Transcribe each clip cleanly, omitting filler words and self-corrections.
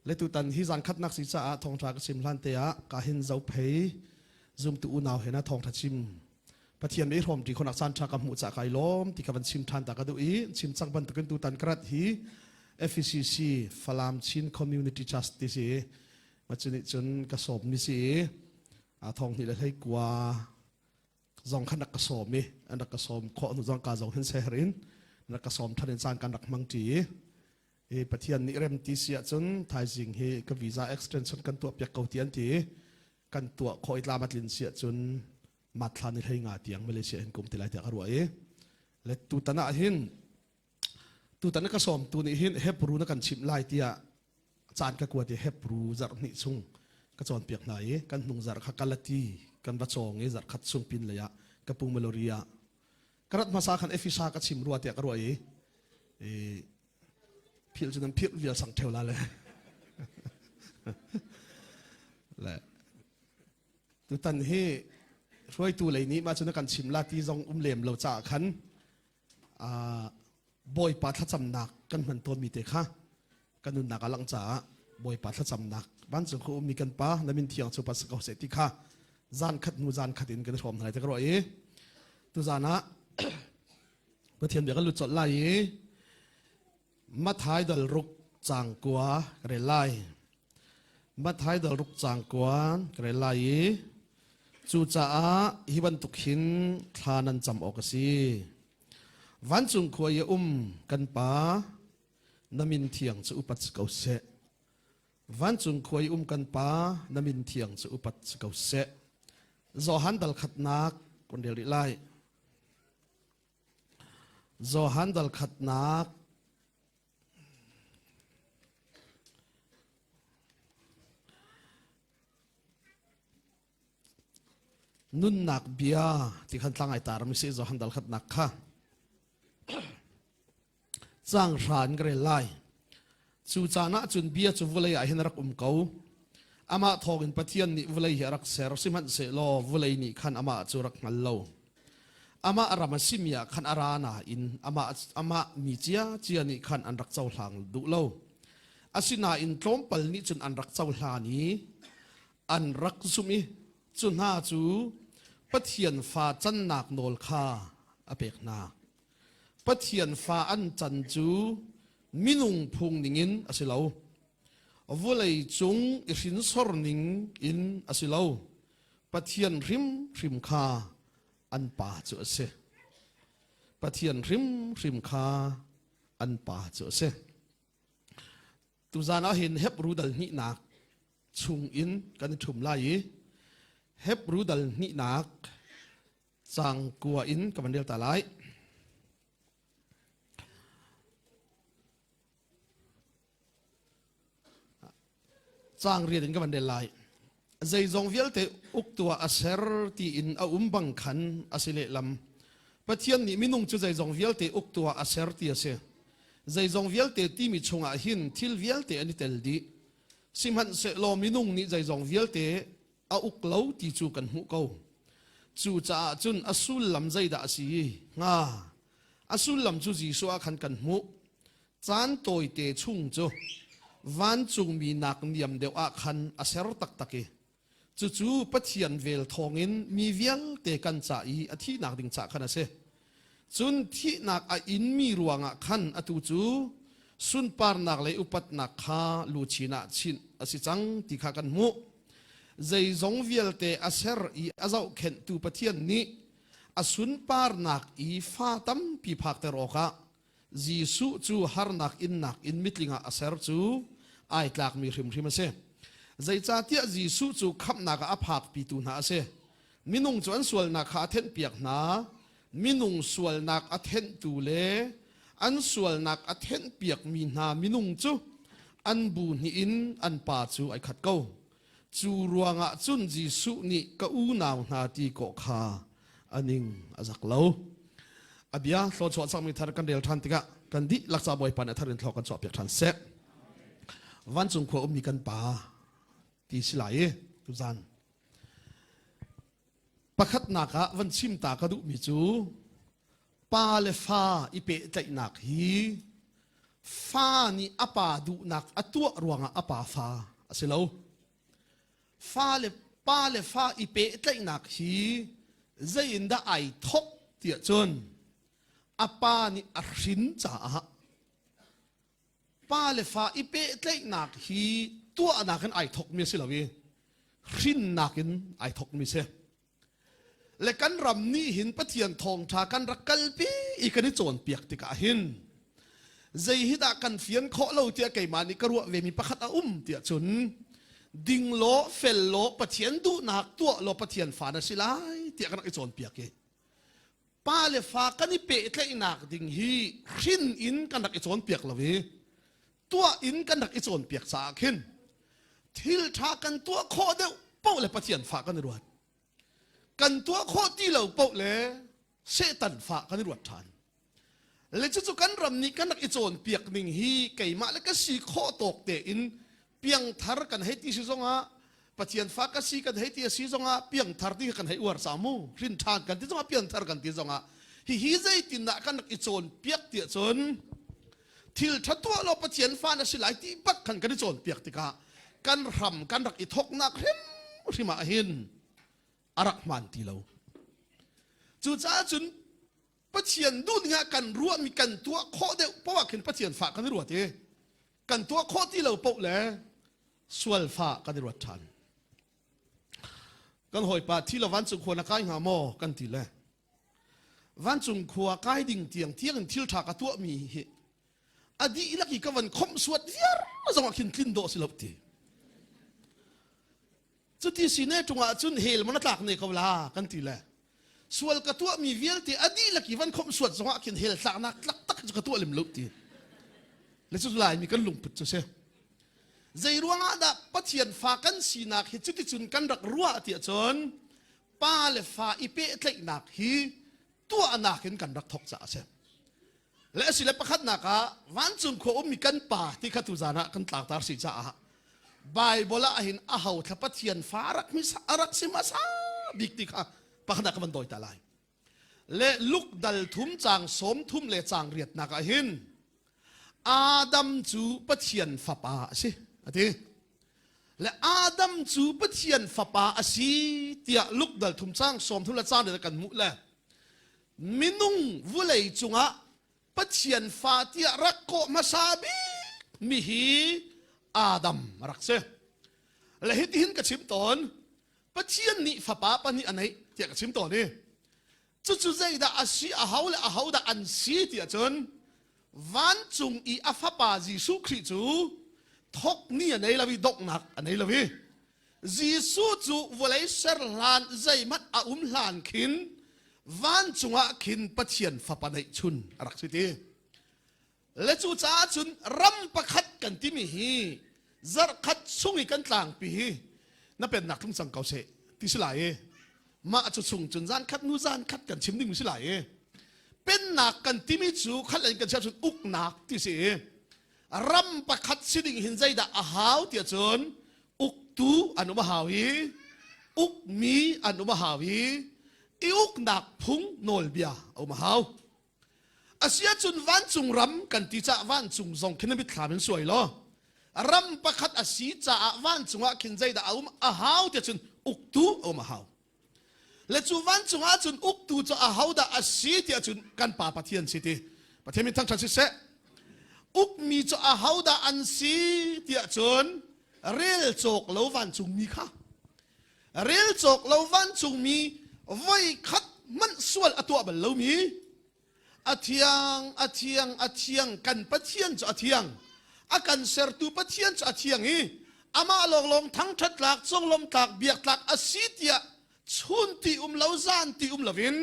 Le tutan hi zan khatnak si caah thawngṭha ka chim hlan te ah ka hin zophei zumtu unau he na thawngṭha chim Pathian i hrawm ṭi khonak caan ṭha ka hmuh ca kai lawm ti ka van chim ṭhan ta ka duh i chim cak bantukin tutan ka rat hi FECC Falam Chin Community Trust ti si ma cu nih cun ka sawm mi si a thong hnih le hlei kua zong khan rak ka sawm i an rak ka sawm khawh hnu zong ka zong hin seher in rak ka sawm ṭhan in caan kan rak hmang ṭi i Pathian nih rem ti si ahcun thaizing hi ka visa extension kan tuah piak ko ti an ti kan tuah khawh i tlam a tlin si ahcun matthla ni hlei nga tiang Malaysia in kum ti lai tiah ka ruah i le tutan ah hin tutan ka sawm tu nih hin Hebrew na kan chimh lai tiah caan ka kuat i Hebrew zarh hnih chung ka cawnpiak hna i kan hnung zarh kha Galati kan va cawng i zarh khat chung pin lei ah ka pu Malori ah ka rat hmasa khan Efisa ka chim rua tiah ka ruah i philh cu nan philh vial sang theu la le le tutan hi hruaitu lei nih mah cu na kan chim la ti zong um lem lo caah khan Bawipa thlacamnak kan hman tawnmi te kha kan nunnak a langh caah Bawipa thlacamnak vancung khu ummi kan pa na min thiang cu pa ko seh ti kha zan khat hnu zan khat in kan i hrawm hna lai ti ka ruah i tuzan ah Pathian bia kan lut colh lai i Mathai dal ruk cang kua ka rel lai. Mathai dal ruk cang kua ka rel lai i cucaah hi bantuk hin thla nan cam awk a si. Vancung khua i a um kan Pa, na min thiang cu upat si ko seh. Vancung khua i um kan Pa, na min thiang cu upat si ko seh. Johan dal khatnak kun rel rih lai. Johan dal khatnak nunnak bia ti khan tlang ai tar mi si Johan dal khatnak kha Caang hra in ka rel lai. Cu caan ah cun bia cu vawlei ah hin a rak um ko. Amah thawngin Pathian nih vawlei hi a rak ser, sihmanhsehlaw vawlei nih khan amah cu rak hngal lo. Amah ram a simi ah khan a ra nain amah, amah mi ciacia nih khan an rak cohlang duh lo. Asinain tlawmpal nih cun an rak cohlan i an rak zumh i cu hna cu Pathian fa cannak nawl kha a pek hna. Pathian fa an can cu minung phung ningin a si lo. Vawlei cung i hrinsor ning in a si lo. Pathian hrimhrim kha an pa cu a si. Pathian hrimhrim kha an pa cu a si. Tuzan ah hin Hebru dal hnihnak chung in kan i ṭhum lai i Hebru dal hnihnak Caang kua in ka van rel ta lai. Caang riat in ka van rel lai. Zeizong vialte uktu ah a ser tiin a um bang khan a si lehlam. Pathian nih minung cu zeizong vialte uktu ah a ser ti a si. Zeizong vialte timi chungah hin thil vialte an i tel dih. Sihmanhsehlaw minung nih zeizong vialte a uk lo ti cu kan hmuh ko. Cucaah cun a sullam zeidah a si hnga? A sullam cu Jesuh ah khan kan hmuh. Caan tawite chung cu vancungmi nak niam deuh ah khan a ser taktak i cucu Pathian vel thawngin mi vialte kan ca i a thihnak ding ca khan a si. Cun thihnak a inmi ruangah khan atu cu sunparnak le upatnak kha luchin ah chinh a si cang ti kha kan hmuh. Zeizong vialte a ser i a zohkhenhtu Pathian nih a sunparnak i fa tampi phakter awkah Jesuh cu harnak innak in mitling ah a ser cu ai tlakmi hrimhrim a si. Zeicahtiah Jesuh cu khamhnak ah a phakpitu hna a si. Minung cu an sualnak kha a thenhpiak hna. Minung sualnak a thenhtu le an sualnak a thenhpiakmi hna minung cu an bu hnih in an pa cu ai khat ko. Cu ruangah cun Jesuh nih ka unau hna ti kawh kha a ning a zak lo. A bia thlawchuah cangmi thar kan rel ṭhan tikah kan dihlak ca Bawipa nih a thar in thlaw kan chuahpiak ṭhan seh. Vancung khua ummi kan pa ti si lai i tuzan Pakhatnak ah van chim ta ka duhmi cu pa le fa i pehtlaihnak hi Fa nih a pa duhnak a tuah ruangah a pa fa a si lo. Fa le pa le fa i pehtlaihnak hi zei in dah ai thok tiah cun a pa nih a hrin caah pa le fa i pehtlaihnak hi tuahnak in ai thokmi a si lo i hrinnak in ai thokmi si. Le kan ram nih hin Pathian thawngṭha kan rak kalpi i kan i cawnpiak tikah hin zei hi dah kan fian khawh lo tiah keimah nih ka ruah vemi pakhat a um tiah cun ding law fel law Pathian duhnak tuah law Pathian fa na si lai tiah kan rak i cawnpiak i pa le fa kan i pehtlaihnak ding hi hrin in kan rak i cawnpiak lo i tuah in kan rak i cawnpiak caah khin thil ṭha kan tuah khawh deuh paoh le Pathian fa kan i ruat kan tuah khawh ti lo paoh le Satan fa kan i ruat ṭhan le cucu kan ram nih kan rak i cawnpiak ning hi keimah le ka si khawh tawk tein piangthar kan hei ti si zongah Pathian fa ka si kan hei ti a si zongah piangthar ti kan hei uar sa mu hrin ṭhan kan ti zongah piangthar kan ti zongah hihi zeitindah kan rak i cawnpiak tiah cun thil ṭha tuah law Pathian fa na si lai ti bak khan kan i cawnpiak tikah kan hram kan rak i thawknak hrimhrim ah hin a rak hmaan ti lo. Cucaah cun Pathian duhning ah kan ruahmi kan tuah khawh deuh poah khin Pathian fa kan i ruat i kan tuah khawh ti lo paoh le sual fa kan i ruat ṭhan. Kan hawipa thi lo vancung khua na kai hnga maw kan ti le vancung khua kai ding tiang tiang in thil ṭha ka tuahmi hi a dihlak i ka van khomh suat viar zong ah khin tlin dawh si lo ti. Cuti si ne ṭung ah cun hell man a tlak ne ko la kan ti le sual ka tuahmi vialte a dihlak i van khomh suat zong ah khin hell tlaknak tlak tak cu ka tuah lem lo ti. Le cu laimi kan lungput cu si. Zei ruangah dah Pathian fa kan sinak hi cuticun kan rak ruah tiah cun pa le fa i pehtlaihnak hi tuahnak in kan rak thok caah a si. Le a si le pakhatnak ah vancung khua ummi kan pa ti kha tuzan ah kan tlangtar si caah Bible ah hin a ho thla Pathian fa rak mi rak si hmasa bik ti kha pakhat ah ka van dawi ta lai. Le Luke dal thum cang sawm thum le cang riatnak ah hin Adam cu Pathian fapa a si a ti. Le Adam cu Pathian fapa a si tiah Luke dal thum cang sawm thum le cang riat kan hmuh le minung vulei cungah Pathian fa tiah rak kawh hmasa bik mi hi Adam a rak si. Le hitihin ka chim tawn Pathian nih fapa pahnih a neih tiah ka chim tawn i cucu zeidah a si a ho le aho dah an si tiah cun vancung i a fapa Jesuh Khrih cu thok ni a nei lo i donghnak a nei lo i Jesuh cu vawlei ser hlan zeihmanh a um hlan khin vancung ah khin Pathian fapa neih chun a rak si ti. Le cu caah cun ram pakhat kan timi hi zarhkhat chung i kan tlangpi hi na pennak tlung cang ko seh ti si lai i mah cu chung cun zan khat nu zan khat kan chim ding si lai i pennak kan timi cu khat len kan chiah cun uknak ti si i ram pakhat si ding hin zeidah a hau tiah cun uktu an um a hau i ukmi an um a hau i i uknak phung nawlbia a um a hau Asiahcun vancung ram kan ti caah vancung zong khin na mitthlam in suai law ram pakhat a si caah vancung ah khin zeidah a um a hau tiah cun uktu a um a hau. Le cu vancung ah cun uktu cu a hodah a si tiah cun kan Pa Pathian si ti. Pathian min thangṭhat siseh. Ukmi cu a hodah an si tiah cun rel cawk lo vancungmi kha rel cawk lo vancungmi voi khat hmanh sual a tuah bal lomi a thiang a thiang a thiang kan Pathian cu a thiang a kan sertu Pathian cu a thiang i amah lawnglawng thangṭhat tlak conglawm tlak biak tlak a si tiah chun ti um lo zan ti um loin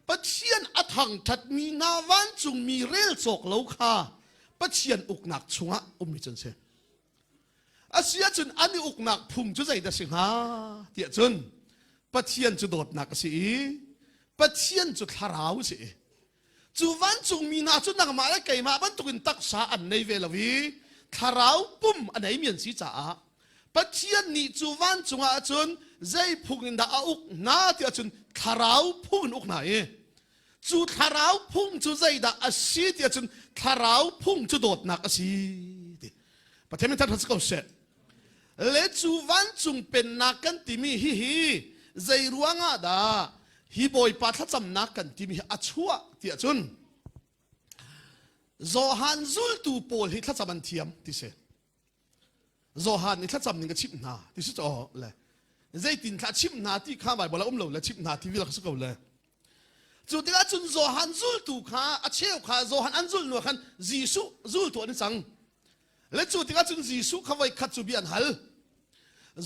Pathian a thangṭhatmi hna vancungmi rel cawk lo kha Pathian uknak chungah ummi cu an si. Asi ahcun an i uknak phung cu zeidah si hnga tiah cun Pathian cu dawtnak a si i Pathian cu thlarau a si i cu vancungmi hna cu nangmah le keimah bantukin taksa an nei ve lo i thlarau pum a neimi an si caah Pathian nih cu vancung ah cun zei phung in dah a uk hna tiah cun thlarau phung in uk hna i. Cu thlarau phung cu zeidah a si ti ahcun thlarau phung cu dawtnak a si ti. Pathian min thangṭhat si ko seh. Le cu vancung pennak kan timi hihi zei ruangah dah hi Bawipa thlacamnak kan timi hi a chuah ti ahcun Johan zultu pawl hi thlacam an thiam ti si. Johan nih thlacam ning ka chimh hna ti si caw le zeitin thla chimh hna ti kha Baibal a um lo le chimh hna ti vil si ko le cu tikah cun Johan zultu kha a cheu kha Johan an zul hnu khan Jesuh zultu an i cang le cu tikah cun Jesuh kha voi khat cu bia an hal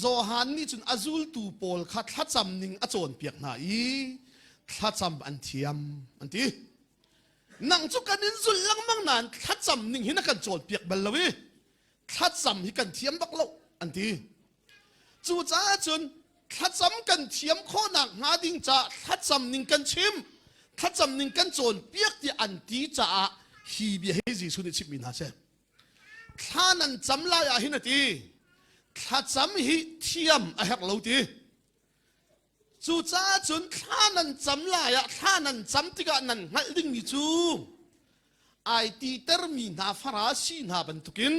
Johan nih cun a zultu pawl kha thlacam ning a cawnpiak hna i thlacam an thiam an ti nang cu kan in zulh lengmang nain thlacam ning hi na kan cawnpiak bal lo i thlacam hi kan thiam bak lo an ti cucaah cun thlacam kan thiam khawhnak hnga ding caah thlacam ning kan chim thlacam ning kan cawnpiak tiah an ti caah hi bia hi Jesuh nih chimhmi hna si thla nan cam lai ah hin a ti thlacam hi thiam a herh lo ti Cucaah cun thla nan cam lai ah thla nan cam tikah nan hngalh dingmi cu ai titermi hna Farasi hna bantukin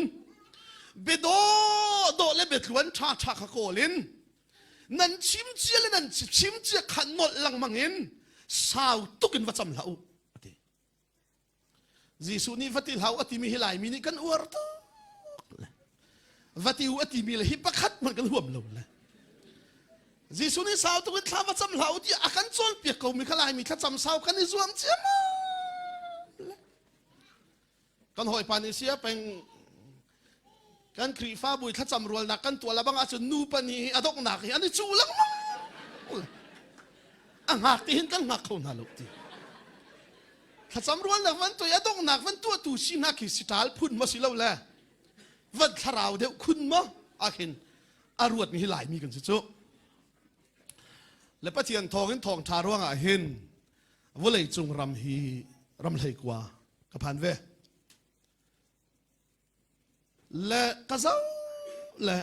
biadawh dawh le biatluan ṭhaṭha kha kawl in nan chim cia le nan chim cia kha nolh lengmang in sau tuk in va cam hlah u a ti. Jesuh nih va ti hlah u a timi hi Laimi nih kan uar tuk le va ti u a timi le hi pakhat hmanh kan huam lo le Jesuh nih sau tuk in thla va cam hlah u tiah a kan cawnpiak ko mi kha Laimi thlacam sau kan i zuam ciammam le kan hawipa nih sia peng kan Khrihfabu i thlacam rualnak kan tuah labang ahcun nu pahnih hi a donghnak hi an i cuh lengmang a hngak ti hin kan hngak kho hna lo ti thlacam rualnak van tuah i a donghnak van tuahtu si hna khi siṭal phun maw si lo le van thlarau deuh khun maw ah khin a ruatmi hi Laimi kan si cu le Pathian thawng in thawngṭha ruangah hin vawlei cung ram hi ram hleikua ka phan ve Le ka zoh le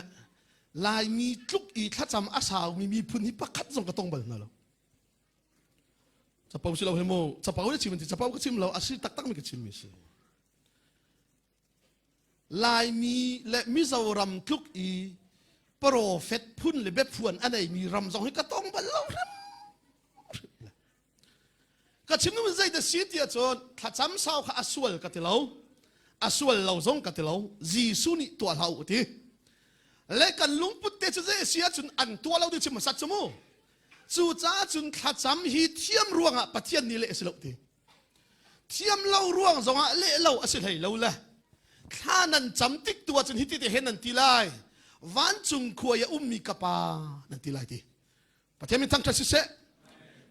Laimi tluk i thlacam a saumi miphun hi pakhat zong ka tong bal hna lo. Capo si lo he mu, capo na chim ti capo ka chim lo, a si taktak mi ka chim mi si. Laimi le Mizoram tluk i profet phun le biaphuan a neimi ram zong hi ka tong bal lo hrim. Ka chim nu zei da si ti ahcun thlacam sau kha a sual ka ti lo. A sual lo zong ka ti lo. Jesuh nih tuah hlah u ti. Le kan lungput te cu zei a si ahcun an tuah lo ti chim hmasat cu mu. Cucaah cun thlacam hi thiam ruangah Pathian nih leh a si lo ti. Thiam lo ruang zongah leh lo a si hlei lo le. Thla nan cam tik tu ahcun hiti te he nan ti lai. Vancung khua i a ummi ka pa nan ti lai ti. Pathian min thangṭhat siseh.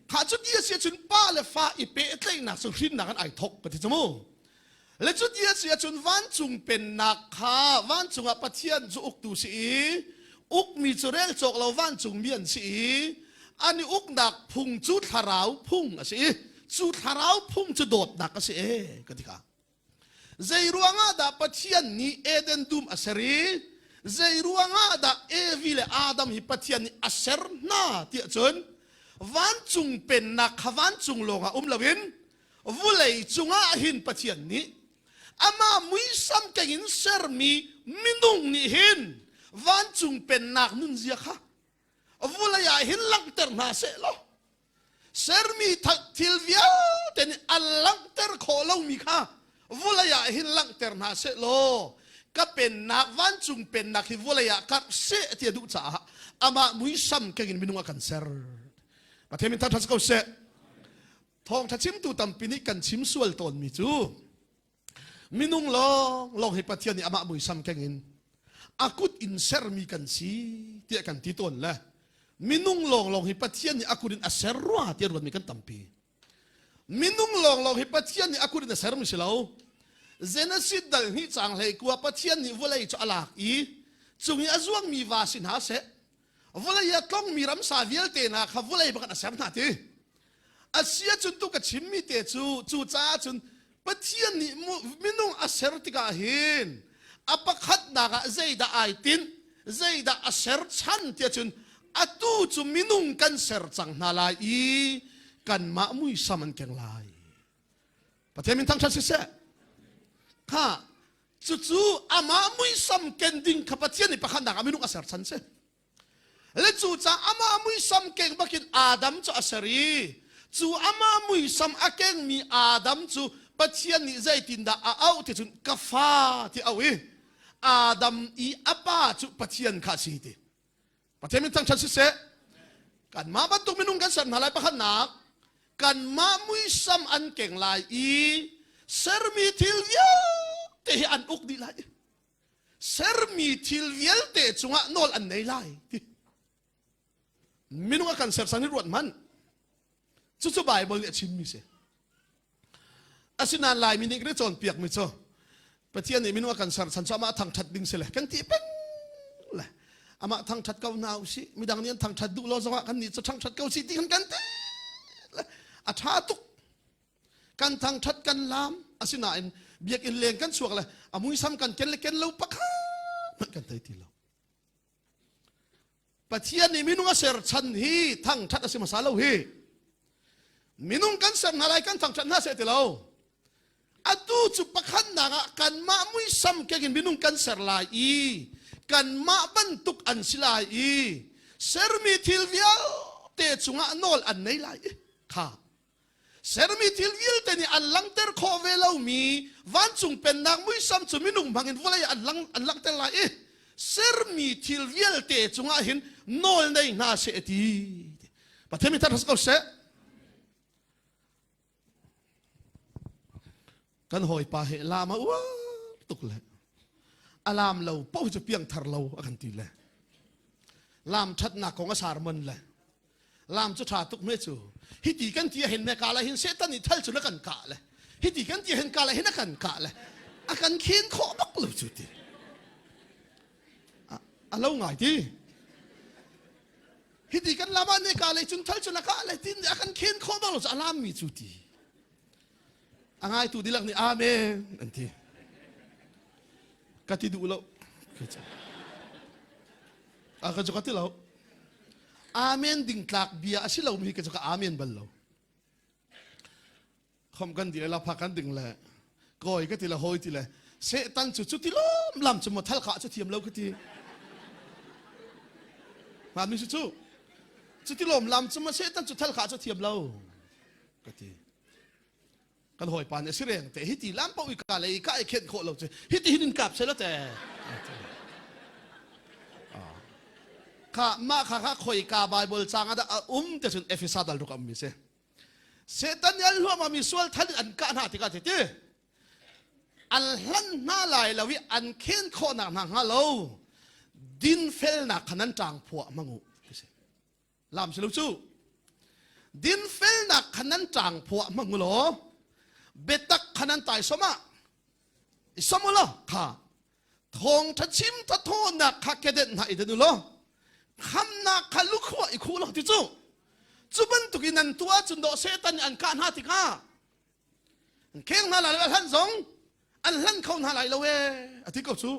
Kha cu ti a si ahcun pa le fa i pehtlaihnak cu hrinnak in ai thawk ka ti cu mu. Le cu ti a si ahcun vancung pennak kha vancung ah Pathian cu uktu si i ukmi cu rel cawk lo vancung mi an si i an i uknak phung cu thlarau phung a si i cu thlarau phung cu dawtnak a si e ka ti kha. Zei ruangah dah Pathian nih Eden dum a ser i zei ruangah dah Evi le Adam hi Pathian nih a ser hna tiah cun vancung pennak kha vancung lawngah um loin vulei cungah hin Pathian nih amah muisam keng in sermi minung nih hin vancung pennak nunzia kha vulei ah hin langhter hna seh law sermi thil vialte nih an langhter khawh lomi kha vulei ah hin langhter hna seh law ka pennak vancung pennak hi vulei ah karh seh ti a duh caah amah muisam keng in minung a kan ser Pathian min thangṭhat ko seh thawngṭha chimtu tampi nih kan chim sual tawnmi cu Minung lawng lawng hi Pathian nih amah muisam keng in a kut in sermi kan si tiah kan ti tawn le minung lawng lawng hi Pathian nih a kut in a ser rua tiah ruatmi kan tampi. Minung lawng lawng hi Pathian nih a kut in a sermi si lo. Genesis dal hnih cang hlei kua Pathian nih vawlei cu a lak i cung i a zuangmi va si hna seh vawlei a tlongmi ramsa vialte hna kha vawlei bak in a ser hna ti. A si ahcun tu ka chimmi te cu cucaah cun Pathian nih minung a ser tikah hin a pakhatnak ah zeidah ai tinh zeidah a ser chan tiah cun atu cu minung kan ser cang hna lai i kanmah muisam an keng lai. Pathian min thangṭhat siseh. Kha cucu amah muisam ken ding kha Pathian nih pakhatnak ah minung a ser chan si. Le cu ca amah muisam keng bakin Adam cu a ser i cu amah muisam a kengmi Adam cu Pathian nih zeitindah a auh ti cun ka fa ti auh i Adam i a pa cu Pathian kha a si ti. Pathian min thangṭhat siseh. Kanmah bantuk minung kan ser hna lai pakhatnak kanmah muisam an keng lai i sermi thil vialte hi an uk dih lai. Sermi thil vialte cungah nawl an nei lai ti. Minung a kan sersan hi ruat hmanh. Cucu Bible nih a chimmi si. Asinain Laimi nih kan i cawnpiakmi cu Pathian nih minung a kan ser chan cu amah thangṭhat ding si le kan ti peng le amah thangṭhat ko hna usih midang nih an thangṭhat duh lo zongah kan nih cu thangṭhat ko sih ti kan kan ti le a ṭha tuk kan thangṭhat kan laam asinain biakinn leng kan chuak le a muisam kan ken le ken lo pakhat hmanh kan thei ti lo Pathian nih minung a ser chan hi thangṭhat a si hmasa lo hi. Minung kan ser hna lai kan thangṭhat hna seh ti lo. Atu cu pakhatnak ah kanmah muisam keng in minung kan ser lai i kanmah bantuk an si lai i sermi thil vialte cungah nawl an nei lai i kha Sermi thil vialte nih an langhter khawh ve lomi vancung pennak muisam cu minung hmangin vawlei an, lang, an langhter lai i sermi thil vialte cungah hin nawl nei hna seh ti. Pathian min thar ko seh. Kan hawipa he lam a uar tuk le a lam lo paoh cu piangthar lo a kan ti le lam ṭhatnak kong a sarmon le lam cu ṭha tuk me cu hiti kan ti hin me ka la hin setan nih thal cu na kan kah le hiti kan ti hin ka la hin a kan kah le a kan khen khawh bak lo cu ti a lo ngai ti hiti kan lam ah ne ka le cun thal cu na kah le tin a kan khen khawh bak lo cu a lam mi cu ti a ngaitu dilak nih amen an ti ka ti duh lo a ka cu ka ti lo amen ding tlak bia a si lo mi ka cu ka amen bal lo khom kan di la pha kan ding le koi ka ti le hoi ti le sehtan cu cu ti lom lam cu mo thal kha cu thiam lo ka ti ma mi cu cu ti lom lam cu mo sehtan cu thal kha cu thiam lo ka ti kan hawipa nih a si reng te hiti lam paoh i ka le i ka i khenh khawh lo cu hiti hin in kap seh te kha mah kha kha khoi ka Bible cang ah a um te cun Efesa dal ruk am mi si Satan nih an hluam mi sual than an kah hna tikah ti ti an hlan hna lai lo i an khen khawhnak hna hnga lo dinfelnak kha nan ṭang phuah mangu Lam si lo cu. Dinfelnak kha nan ṭang phuah hmang u law biatak kha nan taisom ah i som u law kha thawngṭha chim thathawnak kha kedenh hna i den u law khamnak kha lukhuah i khuh law ti cu cu bantuk in nan tuah cun dawh Satan nih an kah hna tikah an kheng hna lai lo a hlan zong an hlan kho hna lai lo ee a ti ko cu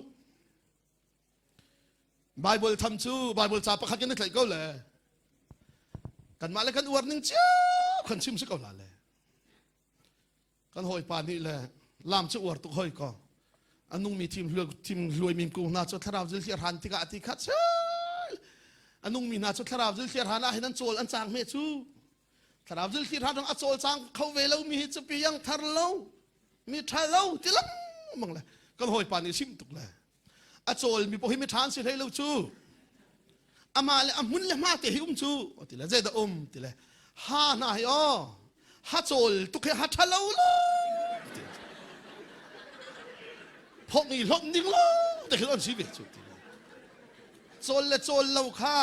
Bible tham cu Bible ca pakhat kan i tlaih ko le kanmah le kan uar ning cio kan chim si ko la le kan hawipa nih le lam cu uar tuk hoi ko a nungmi thim hluai thim hluai min kung hna cu thlarau zil thliar han tikah ti khat a nungmi hna cu thlarau zil thliar han ah hin an cawl an cang me cu thlarau zil thliar han a cawl cang kho ve lo mi hi cu piang thar lo mi tha lo ti lengmang le kan hawipa nih sim tuk le a cawlmi paoh hi mi ṭha an si hlei lo cu amah le a hmun le hma te hi um cu ti le zeidah um ti le ha hna hi aw ha cawl tuk hi ha ṭha lo lo phok i hlawt ding lo te khi an si ve cu ti le cawl le cawl lo kha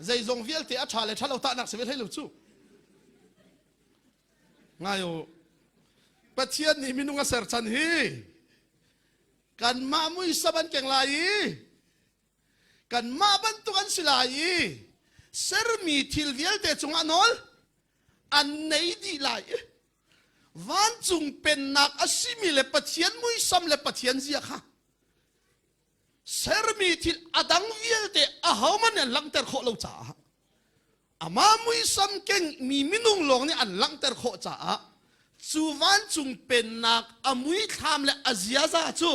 zeizong vialte a ṭha le ṭha lo tahnak si ve hlei lo cu ngai u Pathian nih minung a ser chan hi kanmah muisam an keng lai i kanmah bantuk an si lai i sermi thil vialte cungah nawl an nei dih lai i vancung pennak a simi le Pathian muisam le Pathian zia kha sermi thil a dang vialte ahohmanh nih an langhter khawh lo caah amah muisam keng mi minung lawng nih an langhter khawh caah. Cu vancung pennak a muithlam le a ziaza cu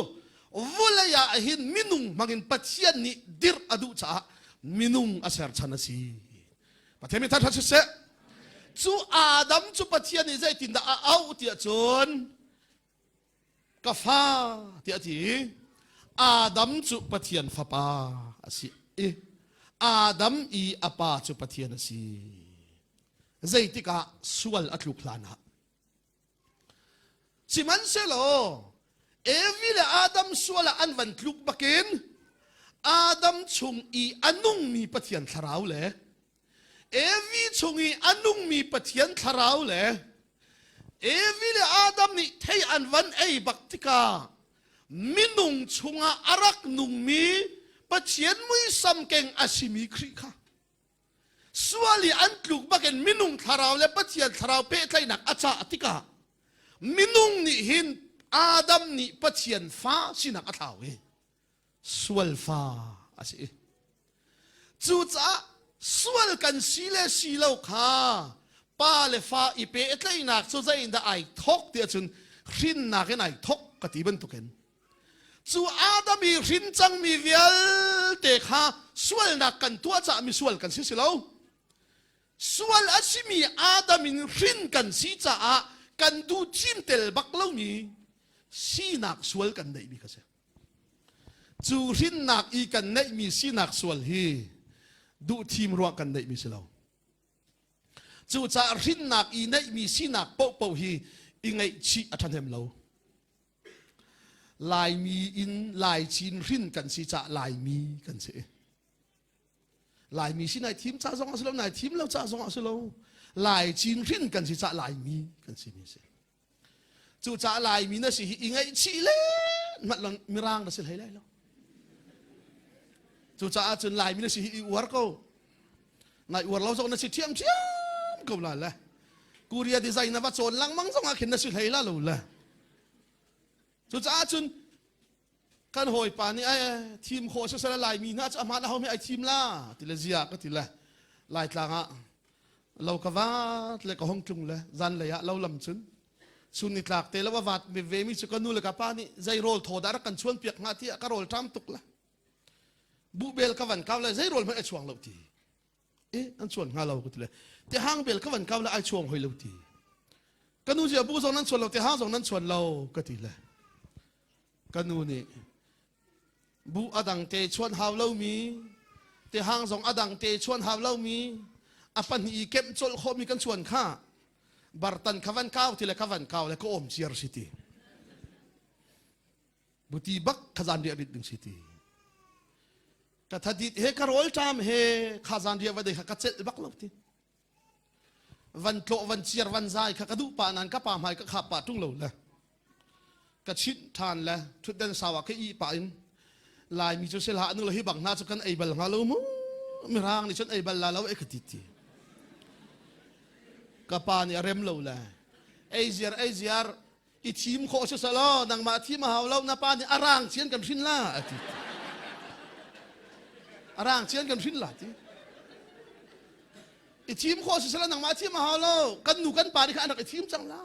vulei ah hin minung hmangin Pathian nih dirh a duh caah minung a ser chan a si. Pathian min thangṭhat siseh. Cu Adam cu Pathian nih zeitindah a auh tiah cun ka fa tiah a ti. Adam cu Pathian fapa a si i Adam i a pa cu Pathian a si. Zeitik ah sual a tluk hlan ah. Sihmanhsehlaw Evi le Adam sual ah an van tluk bakin Adam chung i a nungmi Pathian thlarau le Evi chung i a nungmi Pathian thlarau le Evi le Adam nih thei an van ei bak tikah minung chungah a rak nungmi Pathian muisam keng a simi Khrih kha sual i an tluk bakin minung thlarau le Pathian thlarau pehtlaihnak a cah tikah minung nih hin Adam nih Pathian fa sinak a thlau i sual fa a si. Cucaah sual kan si le si lo kha pa le fa i pehtlaihnak cu zeiindah ai thawk ti ahcun hrinnak in ai thawk ka ti bantukin Cu Adam i hrin cangmi vialte kha sualnak kan tuah caah misual kan si si lo. Sual a simi Adam in hrin kan si caah kan duh cim tel bak lomi sinak sual kan neihmi kha si. Cu hrinnak i kan neihmi sinak sual hi duh thim ruah kan neihmi si lo. Cucaah hrinnak i neihmi sinak paohpaoh hi i ngaihchih a ṭhahnem lo. Laimi in Laichin hrin kan si caah Laimi kan si. Laimi si nai thim ca zong a si lo, nai thim lo ca zong a si lo. Laichin hrin kan si caah Laimi kan si mi si. Cucaah Laimi na si hi i ngaihchih le hngalh lo Mirang na si hlei lai lo. Cucaah cun Laimi na si hi i uar ko. Nai uar lo zong na si ṭhiamṭhiam ko la le. Korea design na va cawn lengmang zong ah khin na si hlei la lo le. Cucaah cun kan hawipa nih ai thim khawh siseh Laimi hna cu a hmaan a ho ai thim la ti le zia ka ti le Laitlang ah lo ka vat le ka hong tlung le zanlei ah lo lam cun chun ni tlak te lo a vat mi ve mi cu ka nu le ka pa nih zei rawl thaw dah rak kan chuan piak hnga tiah ka rawl ṭam tuk la buhbel ka van kau le zei rawl hmanh a chuang lo ti e an chuan hnga lo ka ti le te hang bel ka van kau le ai chuang hoi lo ti ka nu zia bu zong nan chuan lo te hang zong nan chuan lo ka ti le ka nu nih bu a dang te chuan hau lomi te hang zong a dang te chuan hau lomi a pahnih i kemh colh khawhmi kan chuan kha bartan kha van kau ti le kha van kau le ka awm ciar si ti buti bak khazan riah rit ding si ti ka thadit he ka rawl ṭam he khazan riah va dei kha ka celh bak lo ti van tlawh van ciar van zai kha ka duh pa nan ka pa hmai ka khap pa ṭung lo le ka chinh ṭhan le ṭhutden sau ah ka ih pah in Laimi cu sila anu le hi bang hna cu kan ei bal hnga lo mu mirang nih cun ei bal la lo e ka ti ti ka pa nih a rem lo le ei ziar ei ziar i thim khawh si selaw nangmah thim a hau lo na pa nih a rang cian kan hrin la a ti a rang cian kan hrin la ti i thim khawh si selaw nangmah thim a hau lo kan nu kan pa nih kha an rak i thim cang la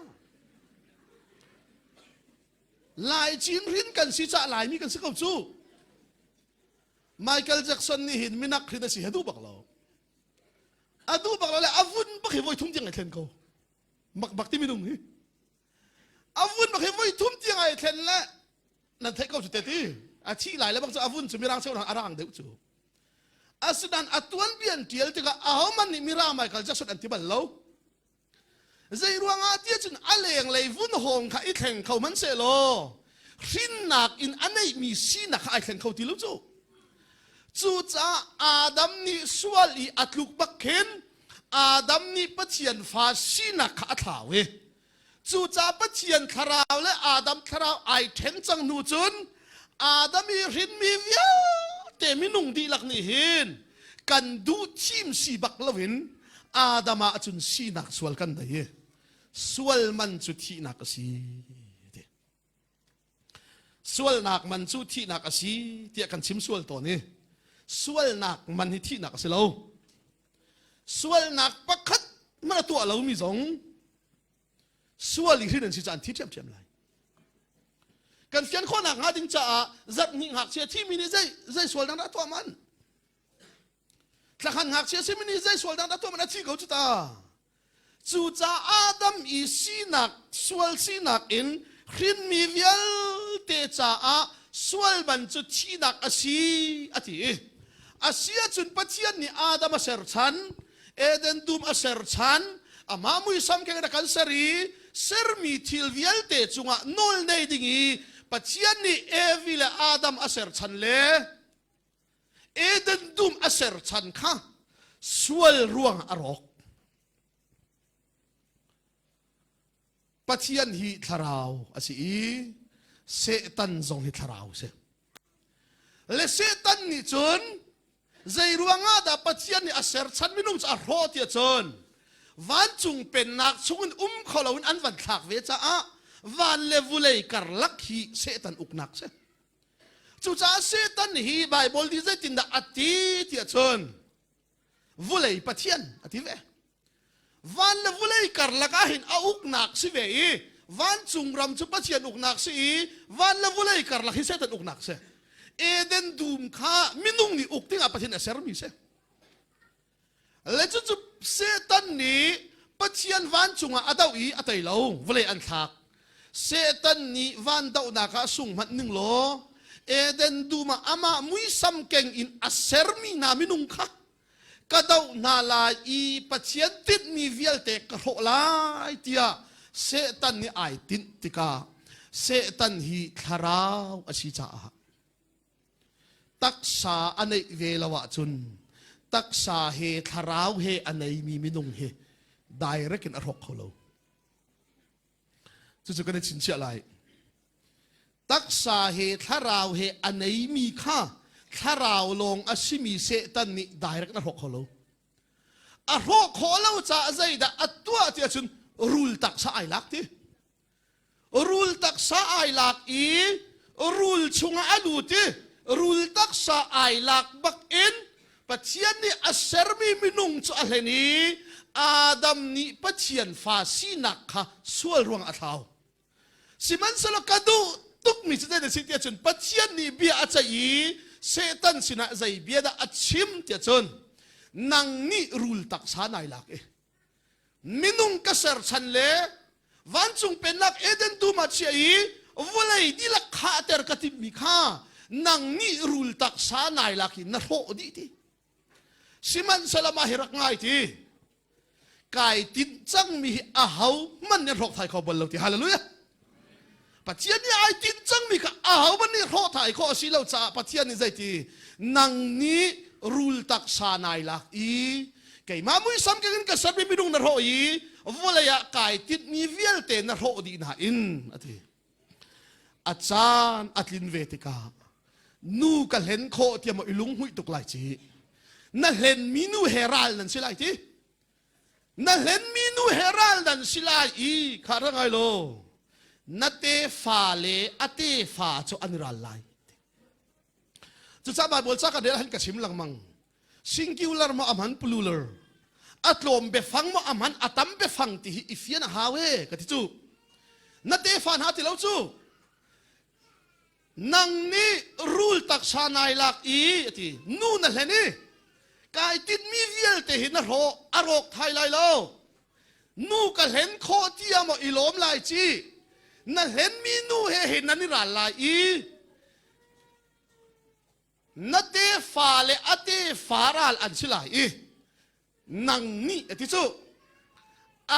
Lai cin hrin kan si cah Laimi kan si ko cu Michael Jackson nih hin minak hrin a si he duh bak lo a duh bak lo le a vun bak hi voi thum tiang ai thlen ko mak bak ti minung hi a vun bak hi voi thum tiang ai thlen le nan theih ko cu te ti a thi lai le bak cu a vun cu mirang cheu a rang deuh cu asinain a tuanbian tial tikah ahoman nih mirang Michael Jackson an ti bal lo zei ruangah tiah cun a lenglei vun hawng kha i thleng kho man seh law hrinnak in a neihmi sinak kha ai thleng kho ti lo cu cucaah Adam nih sual i a tluk bak khin Adam nih Pathian fa sinak kha a thlau i cucaah Pathian thlarau le Adam thlarau ai ṭhen cang hnu cun Adam i hrinmi vialte minung dihlak nih hin kan duh thim si bak loin Adam ah cun sinak sual kan nei i sual man cu thihnak a si ti. Sualnak man cu thihnak a si tiah kan chim sual tawn i sualnak man hi thihnak a si lo. Sualnak pakhat hmanh a tuah lomi zong. Sual i hrin an si caah an thi ṭhiamṭhiam lai. Kan fian khawhnak hnga ding caah zarhhnih ngakchia thimi nih zei zei sualnak dah tuah man? Thlakhan ngakchia simi nih zei sualnak dah tuah man a thi ko cu ta. Cucaah Adam i sinak sual sinak in hrinmi vialte caah sual man cu thihnak a si a ti i a si ahcun Pathian nih Adam a ser chan Eden dum a ser chan amah muisam keng in a kan ser i sermi thil vialte cungah nawl nei ding i Pathian nih Evi le Adam a ser chan le Eden dum a ser chan kha sual ruang a rawk. Pathian hi thlarau a si i Satan zong hi thlarau a si. Le Satan nih cun zei ruangah dah Pathian nih a ser chan minung cu a hrawh tiah cun vancung pennak chungin um kho loin an van thlak ve caah van le vulei karlak hi Satan uknak si. Cucaah Satan hi Baibal nih zeitindah a ti tiah cun vulei Pathian a ti ve. Van le vulei karlak ah hin a uknak si ve i vancung ram cu Pathian uknak si i van le vulei karlak hi Satan uknak si. Eden dum kha minung nih uk dingah Pathian a sermi si. Le cucu Satan nih Pathian vancung ah a doh i a tei lo, vawlei an thlak. Satan nih van dohnak ah sung hmanh ning law Eden dum ah amah muisam keng in a sermi hna minung kha ka doh hna lai i Pathian tinhmi vialte ka hrawh lai tiah Satan nih ai tinh tikah Satan hi thlarau a si caah Taksa a neih ve lo ahcun taksa he thlarau he a neimi minung hi direct in a hrawk kho lo. Cucu kan i chinchiah lai. Taksa he thlarau he a neimi kha thlarau lawng a simi Satan nih direct in a hrawk kho lo. A hrawh khawh lo caah zeidah a tuah ti ahcun rul taksa ai lak ti. Rul taksa ai lak i rul chungah a lut i rul taksa ai lak bak in Pathian nih a sermi minung cu a hlen i Adam nih Pathian fa sinak kha sual ruang a thlau. Sihmanhsehlaw ka duh tukmi cu zei si tiah cun Pathian nih bia a ceih i Satan sinah zei bia dah a chim tiah cun nang nih rul taksa nai lak i Minung ka ser chan le vancung pennak Eden dum ah chiah i vawlei dihlak khahter ka timhmi kha nang nih rul taksa nai lak i na hrawh dih ti. Sihmanhsehlaw mah hi rak ngai ti. Kai tinh cangmi hi aho hmanh nih hrawk thai kho bal lo ti. Hallelujah. Pathian nih ai tinh cangmi kha ahohmanh nih hrawh thai khawh a si lo caah Pathian nih zeiti nang nih rul taksa nai lak i keimah muisam keng in ka sermi minung na hrawh i vawlei ah kai tinhmi vialte na hrawh dih nain a ti. A caan a tlin ve tikah nu ka hlen khawh tiah maw i lunghmuih tuk lai ci. Na hlenmi nu he ral nan si lai ti. Na hlenmi nu he ral nan si lai i kha ra ngai law na tefa le a tefa cu an i ral lai. Cucaah Baibal ca kan rel han ka chim lengmang. Singular maw a hman plural a tlawm biafang maw a hman a tam biafang ti hi i fian a hau e ka ti cu. Na tefa hna ti lo cu. Nang nih rul taksa nai lak i a ti nu na hlen i kai tinhmi vialte hi na hrawh a rawk thai lai lo nu ka hlen khawh tiah maw i lawm lai ci na hlenmi nu he hin nan i ral lai i na tefa le a tefa ral an si lai i nang nih a ti cu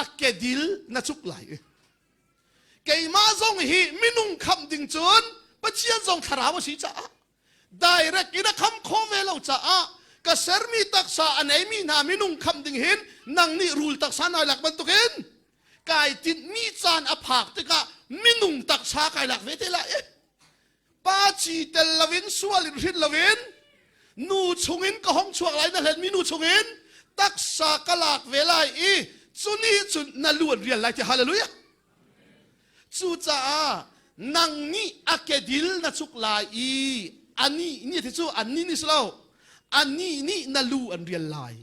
a kedil na cuk lai i keimah zong hi minung khamh ding cun Pathian zong thlarau a si caah direct in a kham khawh ve lo caah ka sermi taksa a neimi hna minung khamh ding hin nang nih rul taksa nai lak bantukin kai tinhmi caan a phak tikah minung taksa kai lak ve te lai Pa ci tel loin sual in hrin loin nu chungin ka hong chuak lai na hlenmi nu chungin taksa ka lak ve lai i cu nih cun na lu an rial lai ti hallelujah cucaah nang nih a kedil na cuk lai i anih nih ti cu annih nih si lo anih nih na lu an rial lai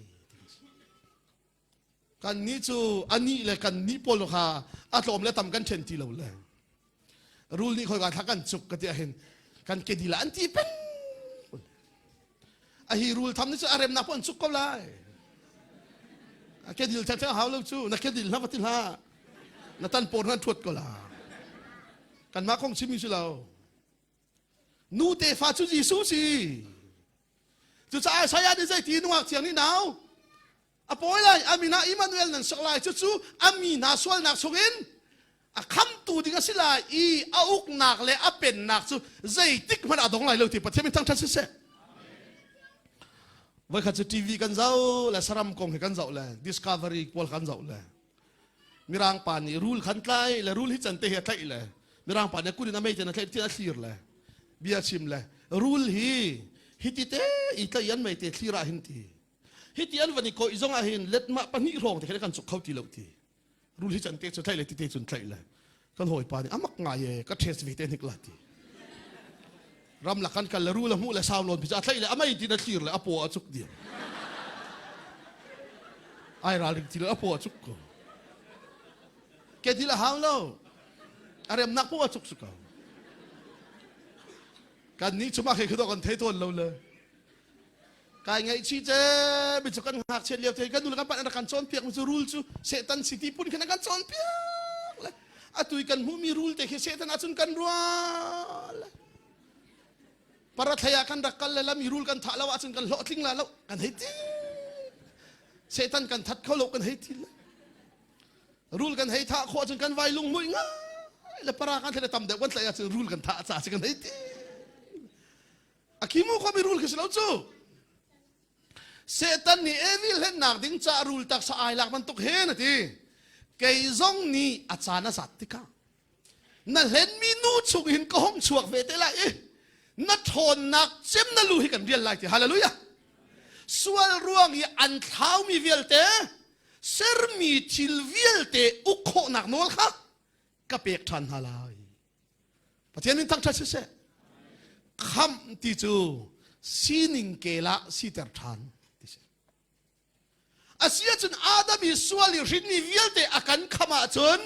Kannih cu anih le kannih pawl kha A tlawm le tam kan ṭhen ti lo le. Rul nih khoi ka thla kan cuk ka ti ahhin kan kedil ah an ti peng. A hi rul tham nih cu a remnak pun an cuk ko lai. A kedil theng theng hau lo cu na kedil hna va ti hlah. Na tan por hna thuat ko la. Kanmah kong chimi si lo. Nu tefa cu Jesuh si. Cucaah Isaiah nih zeiti nungak thiang nih nau a pawi lai a min ah Immanuel nan sak lai cucu a mi hna sualnak chungin a khamtu ding a si lai i a uknak le a pennak cu zeitik hmanh a dong lai lo ti Pathian min thangṭhat siseh. Voikhat cu TV kan zoh le saram kong hi kan zoh le Discovery pawl kan zoh le Mirang pa nih rul khan tlai le rul hi can te hi a tlaih le Mirang pa nih kut in a mei ten a tlaih tin a thlir le bia chim le rul hi hiti te i tlaih an mei te thlir ah hin ti hiti an van i kawih zong ah hin letmah pahnih hrawng te khan kan cuk kho ti lo ti rul hi can te cu tlaih le ti te cun tlaih le kan hawipa nih amak ngai e ka test ve te hnik la ti ramlak kan kal le rul a hmuh le sau nawn pi cu a tlaih le a mei tin a thlir le a paw a cuk diam ai ralring ti le a paw a cuk ko ke thil a hau lo a remnak paw a cuk su ko kan nih chuma khi khudo kan thei tawn lo le kai ngaihchih ce mi cu kan ngakchiat lio te kan nu le kan pa an rak kan cawnpiak mi cu rul cu Satan si ti pun khin an kan cawnpiak le atu i kan hmuhmi rul te khi Satan ahcun kan ruah le parathlei ah kan rak kal le lami rul kan thah lo ahcun kan hlawhtling la lo kan hei ti Satan kan that kho lo kan hei ti le rul kan hei thah khawh ahcun kan vai lung hmuih ngai le para kan thlai tam deuh kan tlaih ahcun rul kan thah ca si kan hei ti A khimu kho mi rul khi si lo cu. Satan nih Evi hlennak ding ca rul taksa ai lak bantuk hen a ti. Kei zong nih a caan a zat tikah na hlenmi nu chung hin ka hong chuak ve te lai i na ṭhawnnak cem na lu hi kan rial lai ti hallelujah sual ruang i an thlaumi vialte sermi thil vialte uk khawhnak nawl kha ka pek ṭhan hna lai Pathian min thangṭhat siseh. Khamh ti cu sining kel ah siter ṭhan ti si. A si ahcun Adam i sual i hrinmi vialte a kan khamh ahcun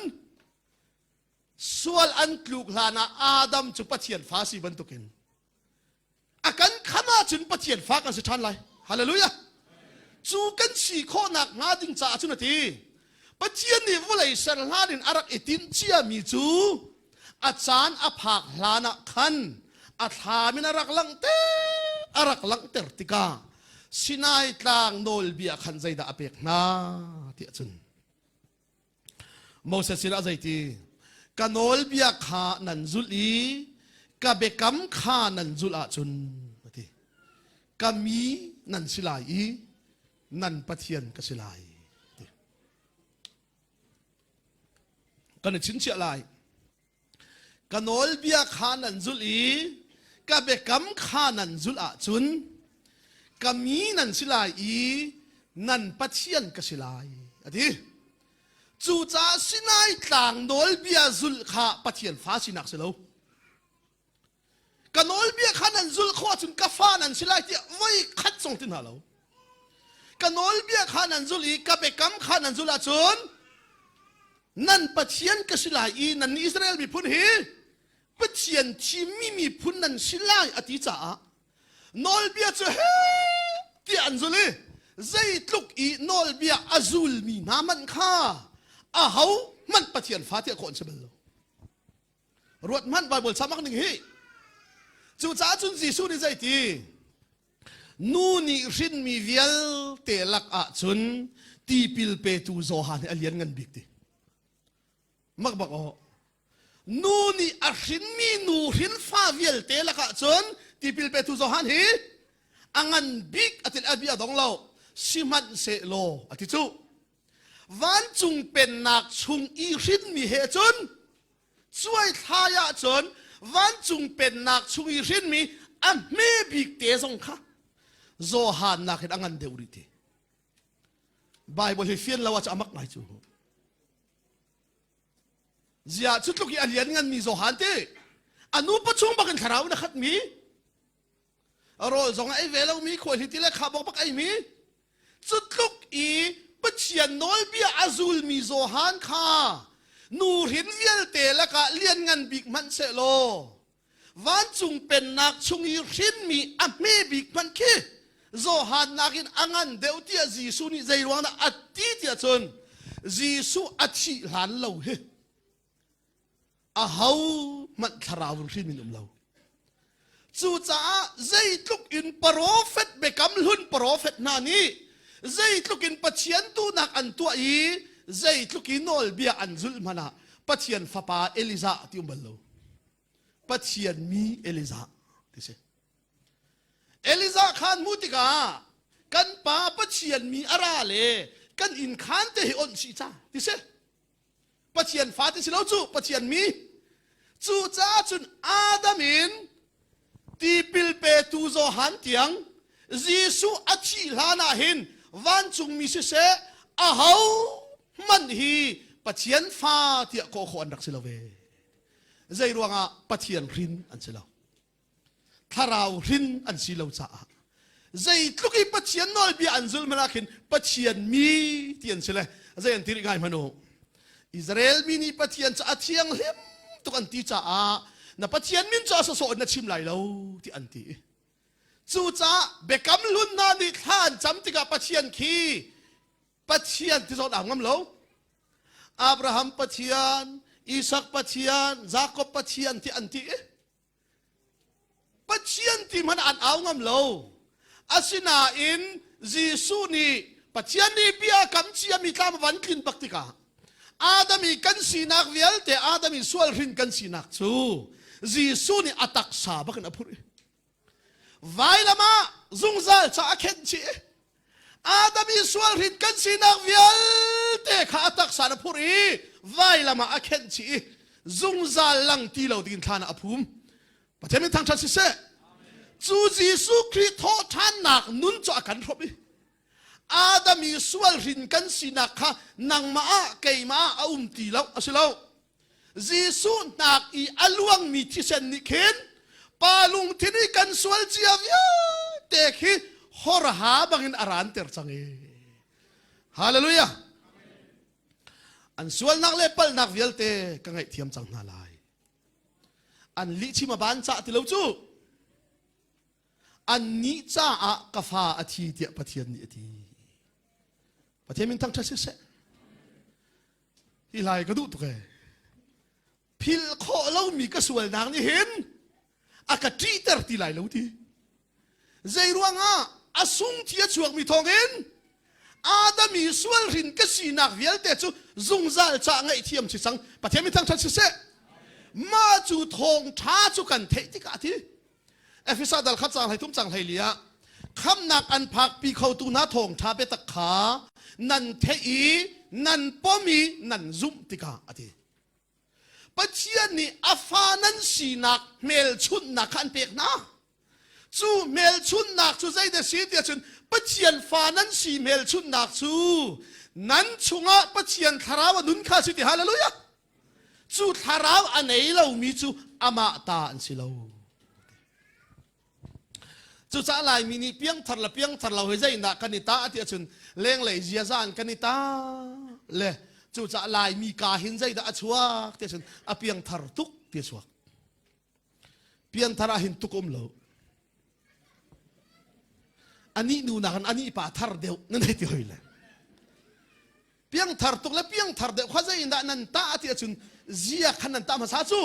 sual an tluk hlan ah Adam cu Pathian fa si bantukin a kan kham ahcun Pathian fa kan si ṭhan lai. Hallelujah. Cu kan si khawhnak hnga ding caah cun a ti. Pathian nih vawlei ser hlan in a rak i tinh ciami cu a caan a phak hlan ah khan a thlam in a rak langhter a rak langhter tikah Sinai tlang nawlbia khan zeidah a pek hna tiah cun Moses sinah zeiti ka nawlbia kha nan zulh i ka biakam kha nan zulh ahcun a ti ka mi nan si lai i nan Pathian ka si lai ti kan i chinchiah lai Ka nawlbia kha nan zulh i ka biakam kha nan zulh ahcun ka mi nan si lai i nan Pathian ka si lai, a ti. Cucaah Sinai tlang nawlbia zulh kha Pathian fa sinak si lo. Ka nawlbia kha nan zulh khawh ahcun ka fa nan si lai tiah voi khat zong ti hna lo. Ka nawlbia kha nan zulh i ka biakam kha nan zulh ahcun nan Pathian ka si lai i nan Israel miphun hi Pathian thimmi miphun nan si lai a ti caah nawlbia cu he tiah an zul i zeitluk i nawlbia a zulmi hna hmanh kha aho hmanh Pathian fa tiah khawh an si bal lo. Ruat hmanh Bible samak ning hi. Cucaah cun Jesuh nih zeiti? Nu nih hrinmi vialte lak ah cun tipil petu Johan hi a lian ngan bik ti. Mak bak aw. Nu nih a hrinmi nu hrinfa vialte lakah cun tipil petu Johan hi a ngan bik a ti a bia dong lo. Sihmanhsehlaw a ti cu. Vancung pennak chung i hrinmi he cun cuaithlai ahcun vancung pennak chung i hrinmi a hme bik te zong kha Johan nakin a ngan deuh rih ti. Bible hi fian lo ah cu amak ngai cu. Zia cu tluk i a lian nganmi Johan ti a nu pachung bakin thlarau in a khatmi rawl zong a ei ve lomi khuaihliti le khabok bak eimi cu tluk i Pathian nawlbia a zulmi Johan kha. Nuhrin vialte lakah lianngan bik hmanh sehlaw vancung pennak chung i hrinmi a hme bik hmanh khi Johan nakin a ngan deuh tiah Jesuh nih zei ruang dah a ti tiah cun Jesuh a thih hlan lo hi aho hmanh thlarau in hrin in um lo. Cucaah zeitluk in profet biakam hlun profet hna nih zeitluk in Pathian duhnak an tuah i zeitluk in nawlbia an zulh hmanh ah Pathian fapa Elijah ti um bal lo. Pathian mi Elijah ti si. Elijah khan hmuh tikah kan pa Pathian mi a ra le kan inn khan te hi onh chih ca ti si. Pathian fa ti si lo cu Pathian mi. Cucaah cun Adam in tipil petu Johan tiang Jesuh a thih hlan ah hin vancungmi siseh aho hmanh hi Pathian fa tiah kawh khawh an rak si lo ve. Zei ruangah Pathian hrin an si lo. Thlarau hrin an si lo caah zeitluk i Pathian nawlbia an zulh hmanh ah khin Pathian mi ti an si le zei an ti rih ngai hmanh u. Israel mi nih Pathian cu a thianghlim tuk an ti caah na Pathian min cu a sawsawh in na chim lai lo ti an ti. Cucaah biakam hlun hna nih thla an cam tikah Pathian khi Pathian ti zawn aa ngam lo. Abraham Pathian, Isak Pathian, Jakob Pathian ti an ti. Pathian ti hmanh an au ngam lo. Asinain Jesuh nih Pathian nih bia kam ciami tlam a van tlin bak tikah Adam i kan sinak vialte Adam i sual hrin kan sinak cu Jesuh nih a taksa bakin a phurh i vailam ah zungzal ca a khenh chih i Adam i sual hrin kan sinak vialte kha a taksa in a phurh i vailam ah a khenh chih i zungzal lang ti lo dingin thlan ah a phum. Pathian min thangṭhat siseh. Cu Jesuh Khrih thawhṭhannak nun cu a kan hrawmh i Adam i sual hrin kan sinak kha nangmah ah keimah ah a um ti lo a si lo. Jesuh hnak i a luangmi thisen nih khin pa lungthin i kan sual cia vialte khi horha bangin a ranter cang i Hallelujah an sualnak le palhnak vialte ka ngaihthiam cang hna lai an lihchim a ban cah ti lo cu annih caah ka fa a thi tiah Pathian nih a ti Pathian min thangṭhat siseh Hi lai ka duh tuk ee. Philh khawh lomi ka sualnak nih hin a ka ṭihter ti lai lo ti. Zei ruangah a sung thi a chuakmi thawngin Adam i sualhrin ka sinak vialte cu zungzal ca ngaihthiam si cang. Pathian mi thangṭhat siseh. Mah cu thawngṭha cu kan theih tikah ti. Efesa dal khat cang hlei thum cang hlei li ah khamnak an phakpi khotu hna thawngṭha biatak kha nan theih i nan pom i nan zumh tikah a ti. Pathian nih a fa nan sinak hmelchunhnak kha an pek hna. Cu hmelchunhnak cu zeidah si tiah cun Pathian fa nan si hmelchunhnak cu nan chungah Pathian thlarau a nun kha si ti hallelujah. Cu thlarau a nei lomi cu amah ta an si lo. Cucaah Laimi nih piangthar le piangthar lo hi zeidah kan i tah ti ahcun lenglei ziaza in kan i tah le cucaah Laimi ka hin zeidah a chuak ti ahcun a piangthar tuk ti a chuak. Piangthar ah hin tuk um lo. Anih nu nakin anih pa thar deuh nan hei ti hoi le. Piangthar tuk le piangthar deuh kha zei in dah nan tah ti ahcun zia khan nan tah hmasa cu.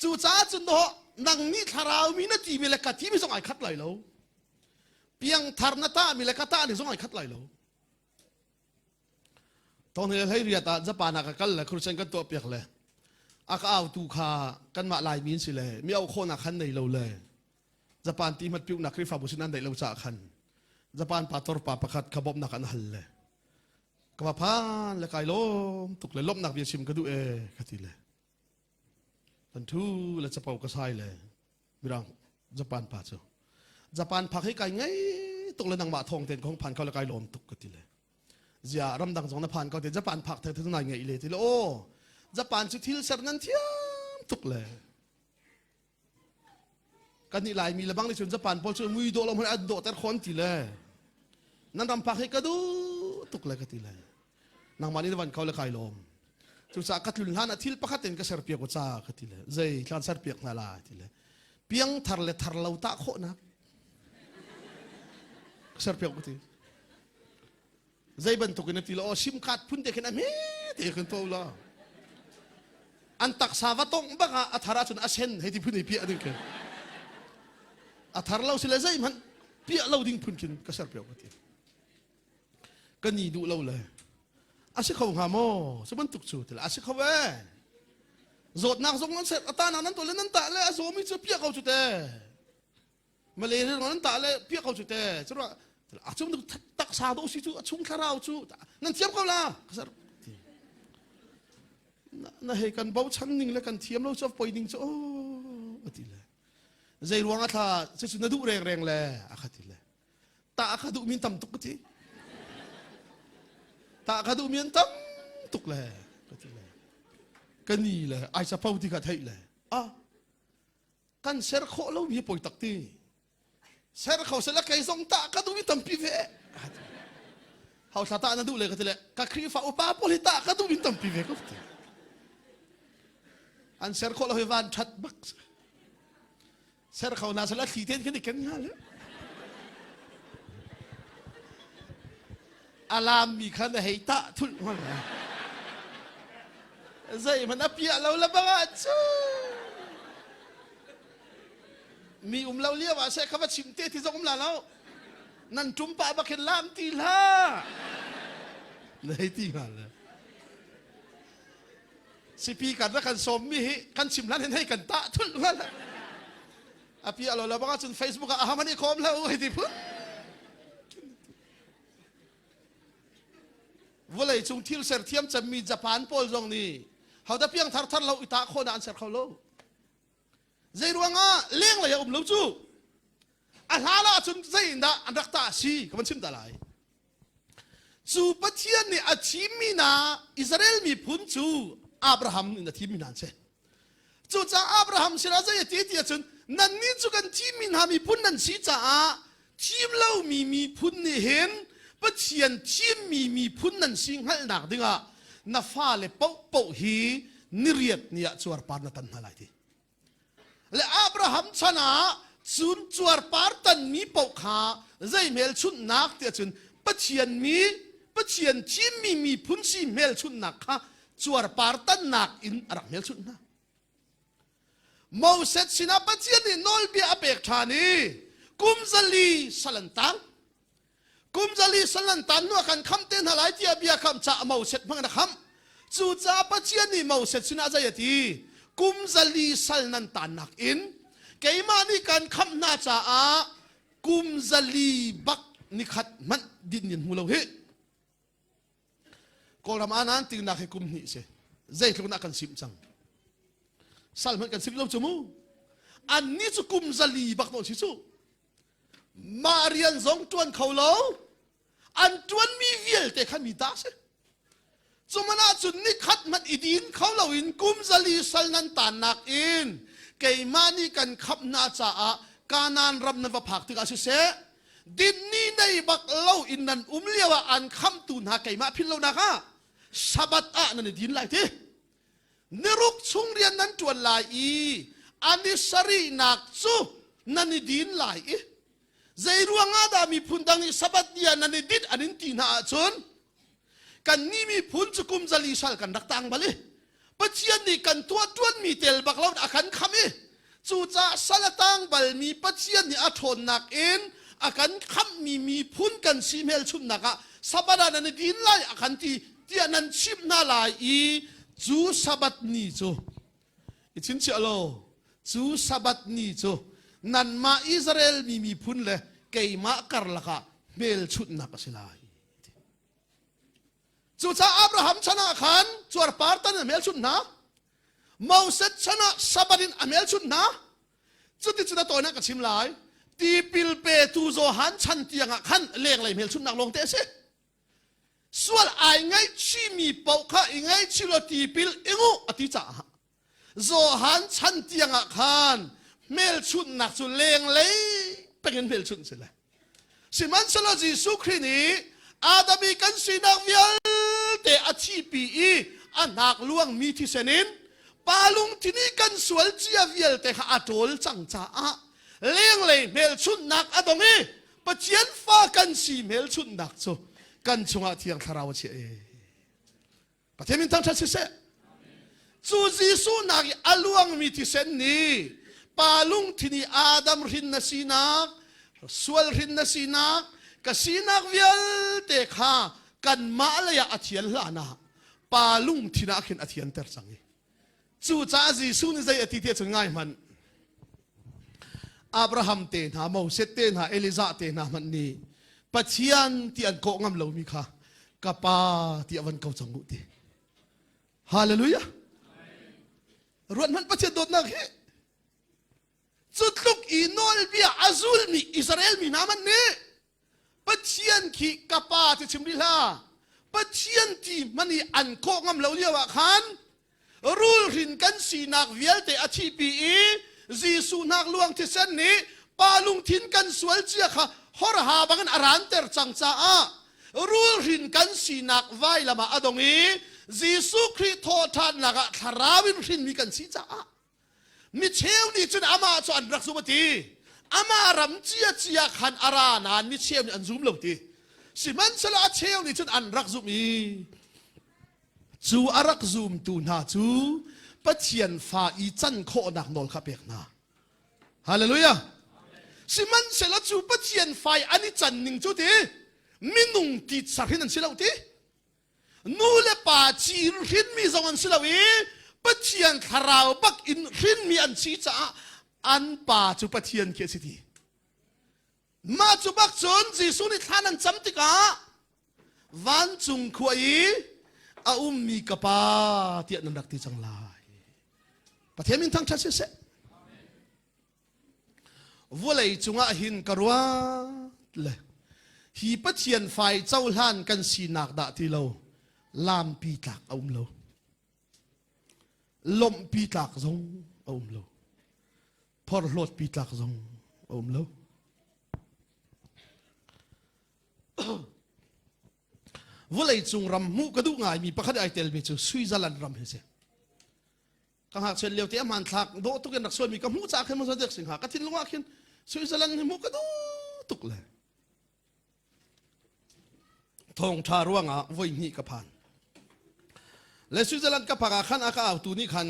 Cucaah cun dawh nang nih thlarau mi na timi le ka timi zong ai khat lai lo. Piangthar na tah mi le ka tah ni zong ai khat lai lo. Thong le hlei riat ah Japan ah ka kal le Christian kan tuah piak le a ka autu kha kanmah Laimi in si le mi au khawhnak khan nei lo le Japan ti hmat piuknak Khrihfabu sin an deih lo caah khan Japan pastor pa pakhat kha bawmhnak an hal le ka va phan le kai lawm tuk le lawmhnak bia chim ka duh e ka ti le kan thu le capo ka sai le mirang Japan pa cu Japan phak hi kai ngei tuk le nangmah thawng ten kong phan kho le kai lawm tuk ka ti le zia ramdang zong na phan ko te Japan phak the the nai ngei le ti le o Japan cu thil ser nan thiam tuk le kan nih Laimi le bang nih cun Japan pawl cu mui dawh lo hmanh an dawhter khon ti le nan ram phak hi ka duh tuk le ka ti le nangmah nih na van kho le kai lawm. Cucaah ka tlun hlan ah thil pakhat in ka serpiak u ca ka ti le zei thlan serpiak hna la ti le piang thar le thar lo tah khawhnak ka serpiak u ti. Zei bantuk in a ti lo aw sim card phun te khin a hme te khin to la. An taksa va tongh bak ah a thar ahcun a sen hei ti phun i piah ding khin. A thar lo si le zeihmanh piah lo ding phun khin ka serpiak ka ti. Ka ni duh lo le a si kho hnga maw cu bantuk cu ti le a si kho ee zawtnak zong nan set a ta nan to le nan tah le a zawmi cu piah ko cu te malaria nan tah le piah ko cu te cu a chung taksa do si cu a chung thlarau cu nan thiam ko la na hei kan bochan ning le kan thiam lo cu poi ding cu o ti le zei ruang a thla cu na duh reng reng le a kha ti le tah kha duhmi tam tuk ka ti tah kha duhmi an tam tuk le ka ti le ka ni le ai capo ti kha theih le ah kan ser khawh lo mi poi tak ti ser kho se la kei zong tah ka duhmi tampi ve hau thla tah na duh le ka ti le ka Khrihfa upa pawl hi tah ka duhmi tampi ve ka ti an ser khawh lo hi van that bak Ser kho na sala thli ten khin i ken hnga le. Alam mi kha na hei tah thulh hnga le. Zei man a piah lo la bang ah cu. Mi um lo lio ah se kha va chim te ti zong um la lo. Nan tum pa bak hin lam ti hlah. Na hei ti hnga le. Sipi kan rak kan sawmmi hi kan chim hlan hin hei kan tah thulh hngal. A pi alo lo bang ahcun Facebook ah aham an i khawm hlah u hei ti phun. Vawlei cung thil ser thiam cemmi Japan pawl zong nih hoda piang thar thar lo i tah khawh na an ser kho lo. Zei ruangah lenglei a um lo cu. A hlan ahcun zei in dah an rak tah si ka van chim ta lai. Cu Pathian nih a thimmi hna Israel miphun cu Abraham in a thimmi hna an si. Cucaah Abraham sinah zei a ti ti ahcun nannih cu kan thimmi hna miphun nan si caah thim lomi miphun nih hin Pathian thimmi miphun nan si hngalhnak dingah na fale paohpaoh hi niriat ni ah cuarpar na tan hna lai ti. Le Abraham chan ah cun cuarpar tanmi paoh kha zei hmelchunhnak tiah cun Pathian mi Pathian thimmi miphun si hmelchunhnak kha cuarpar tannak in a rak hmelchunh hna. Moses sinah Pathian nih nawlbia a pek ṭhan i kum zali sal an tang. Kum zali sal an tan hnu ah kan kham te hna lai tiah bia kham caah Moses hmang in a khamh. Cucaah Pathian nih Moses sinah zei a ti? Kum zali sal nan tannak in keimah nih kan khamh hna caah kum zali bak nikhat hmanh din in hmu lo hi. Kawlram ah nan tingnak hi kum hnih si. Zeitluk in a kan simh cang. Sal hmanh kan simh lo cu mu. Annih cu kum zali bak nawn si cu. Mah rian zong ṭuan kho lo. An ṭuanmi vialte kha mi ta si. Cuman ahcun nikhat hmanh i din kho loin kum zali sal nan tannak in keimah nih kan khamh hna caah Kanaan ram nan va phak tikah siseh, dinni nei bak lo in nan um lio ah an khamtu hna keimah philh lonak ah Sabbath ah nan i din lai ti. Niruk chung rian nan ṭuan lai i a ni sarihnak cu nan i din lai i zei ruangah dah miphun dang nih Sabbath ni ah nan i dinh an in ti hna ahcun kannih miphun cu kum zali sal kan rak tang bal i Pathian nih kan tuah ṭuanmi tel bak lo a kan kham i cucaah sal a tang balmi Pathian nih a ṭhawnnak in a kan khamhmi miphun kan si hmelchunhnak ah Sabbath ah nan i din lai a kan ti tiah nan chimh hna lai i cu Sabbath ni cu i chingchiah law cu Sabbath ni cu nanmah Israel mi miphun le keimah karlak ah hmelchunhnak a si lai. Cucaah Abraham chan ah khan cuarpar tan in a hmelchunh hna. Moses chan ah Sabbath in a hmelchunh hna. Cuticun a tawinak ka chim lai. Tipil petu Johan chan tiang ah khan lenglei hmelchunhnak lawng te a si. Sual ai ngaihchihmi paoh kha i ngaihchih law tipil ing u a ti caah Johan chan tiang ah khan hmelchunhnak cu lenglei pengin hmelchunh si le sihmanhsehlaw Jesuh Khrih nih Adam i kan sinak vialte a thihpi i. A hnak luangmi thisen in pa lungthin i kan sual cia vialte kha a ṭawl cang caah lenglei hmelchunhnak a dong i Pathian fa kan si hmelchunhnak cu kan chungah Thiang Thlarau a chiah i Pathian min thangṭhat siseh. Cu Jesuh nak i a luangmi thisen nih pa lungthin i Adam hrin na sinak, sual hrin na sinak, ka sinak vialte kha kanmah lei ah a thian hlan ah pa lungthin ah khin a thianter cang i cucaah Jesuh nih zei a ti tiah cun ngai hmanh Abraham te hna Moses te hna Elijah te hna hmanh nih Pathian ti an kawh ngam lomi kha ka pa ti a van ko cang u ti Hallelujah ruat hmanh Pathian dawtnak hi cu tluk i nawlbia a zulmi Israel mi hna hmanh nih Pathian khi ka pa ti chim rih hlah. Pathian ti hmanh i an kawh ngam lo lio ah khan rulhrin kan sinak vialte a thihpi i Jesuh hnak luang thisen nih pa lungthin kan sual cia kha horha bangin a ranter cang caah rulhrin kan sinak vailam ah a dong i Jesuh Khrih thawhṭhannak ah thlarau in hrinmi kan si caah Mi cheu nih cun amah cu an rak zum a ti. Amah ram ciacia khan a ra nain mi cheu nih an zum lo ti. Sihmanhsehlaw a cheu nih cun an rak zumh i cu a rak zumtu hna cu Pathian fa i can khawhnak nawl kha pek hna. Hallelujah. Sihmanhsehlaw cu Pathian fa i an i can ning cu ti minung ti sarhin an si lo ti. Nu le pa ci in hrinmi zong an si lo i Pathian thlarau bak in hrinmi an si caah an pa cu Pathian khi a si ti. Mah cu bak cun Jesuh nih thlan an cam tikah vancung khua i a ummi ka pa tiah nan rak ti cang lai. Pathian min thangṭhat siseh. Vawlei cungah hin ka ruat le hi Pathian fai cohlan kan sinak dah ti lo lampi tlak a um lo. Lawmhpi tlak zong a um lo. Phorhlawtpi tlak zong a um lo. Vawlei cung ram hmuh ka duh ngaimi pakhat ai telmi cu Switzerland ram hi si. Ka ngakchiat lio te a hmanthlak dawh tuk in rak suaimi ka hmuh caah khin maw dek sing ha ka thinlung ah khin Switzerland hi hmuh ka duh tuk le thawngtha ruangah voi hnih ka phan le Switzerland ka phak ah khan a ka autu nih khan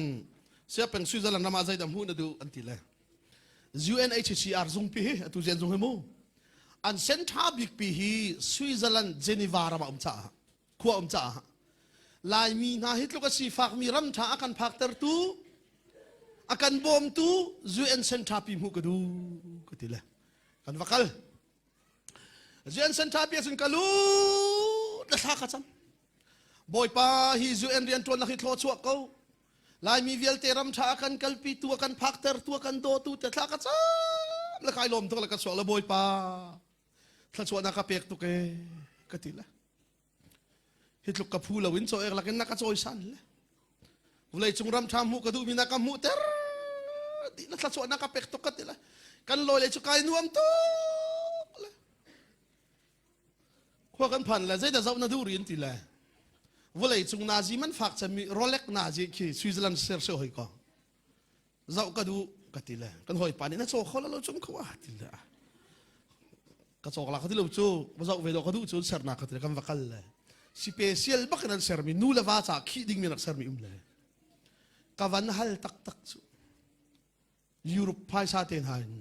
siapeng Switzerland ram ah zeidah hmuh na duh an ti le UNHCR zungpi hi atu zian zung hi mu an center bik pi hi Switzerland Geneva ram ah um caah khua um caah Laimi hna hi tluk a sifakmi ram ṭha a kan phaktertu a kan bawmtu UN Center pi hmuh ka duh ka ti le kan va kal UN Center pi ahcun ka lut le thla ka cam Bawipa hi UN rianṭuannak hi thlaw chuah ko Laimi vialte ram ṭha a kan kalpi tu a kan phaktertu a kan dawtu te thla ka cam le kai lawm tuk le ka chuak le Bawipa thluachuahnak ka pek tuk e ka ti le Hi tluk ka phu lo in caw ek lakin na ka cawisan le. Vulei cung ram ṭha hmuh ka duhmi na ka hmuhter dih na thluachuah na ka pek tuk ka ti le. Kan lawi le cu kai nuam tuk le. Khua kan phan le zeidah zoh na duh rin ti le. Vulei cung nazi man fak cemmi Rolex nazi khi Switzerland ser se hoi ko. Zoh ka duh ka ti le kan hawipa nih na caw kho lo cum kho ah ti le ka cawk la ka ti lo cu va zoh ve lo ka duh cu sernak ka ti le kan va kal le special bak in an sermi nu le va ca khih dingmi rak sermi um le ka van hal taktak cu Europe phaisa te hna in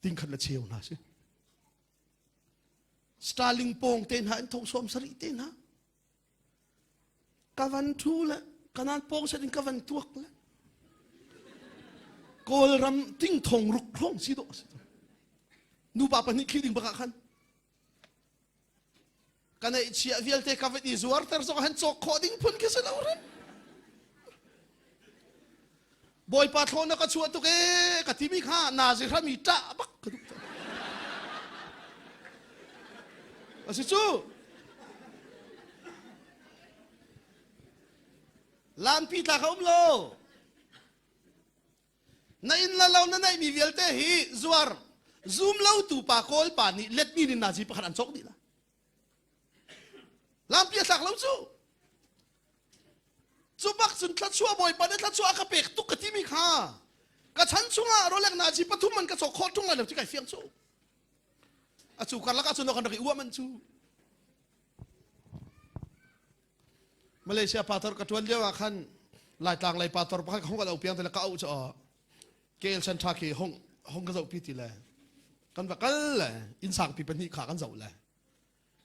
tingkhat le cheu hna si Starling pong te hna in thong sawm sarih te hna Ka van ṭhu le kanan pawng set in ka van tuak le Kawlram tingthong ruk hrawng si dawh a si. Nupa pahnih khi ding bak ah khan ka neihchiah vialte ka van i zuarter zong han cawk khawh ding phun khi si lo rin. Bawipa thlawn na ka chuah tuk ee ka timi kha nazi hram i ṭah bak ka duh. A si cu. Lampi tla kha um lo. Na inn la lo na neihmi vialte hi zuar zum lo tu pa kawl pa nih letmi nin nazi pakhat an cawk dih la. Lampi a thlak lo cu. Cu bak cun thluachuah Bawipa nih thluachuah a ka pek tuk ka timi kha ka chan chungah Rolex nazi pathum man ka cawk khawh ṭung lai lo ti kai fiang cu. A cu karlak ah cun kan rak i uah man cu. Malaysia pastor ka ṭuan lio ah khan Laitlang lei pastor pakhat ka hung kan au piang te le ka auh cu KL Center khi hung hung ka zoh pi ti le kan va kal le inn sangpi pahnih kha kan zoh le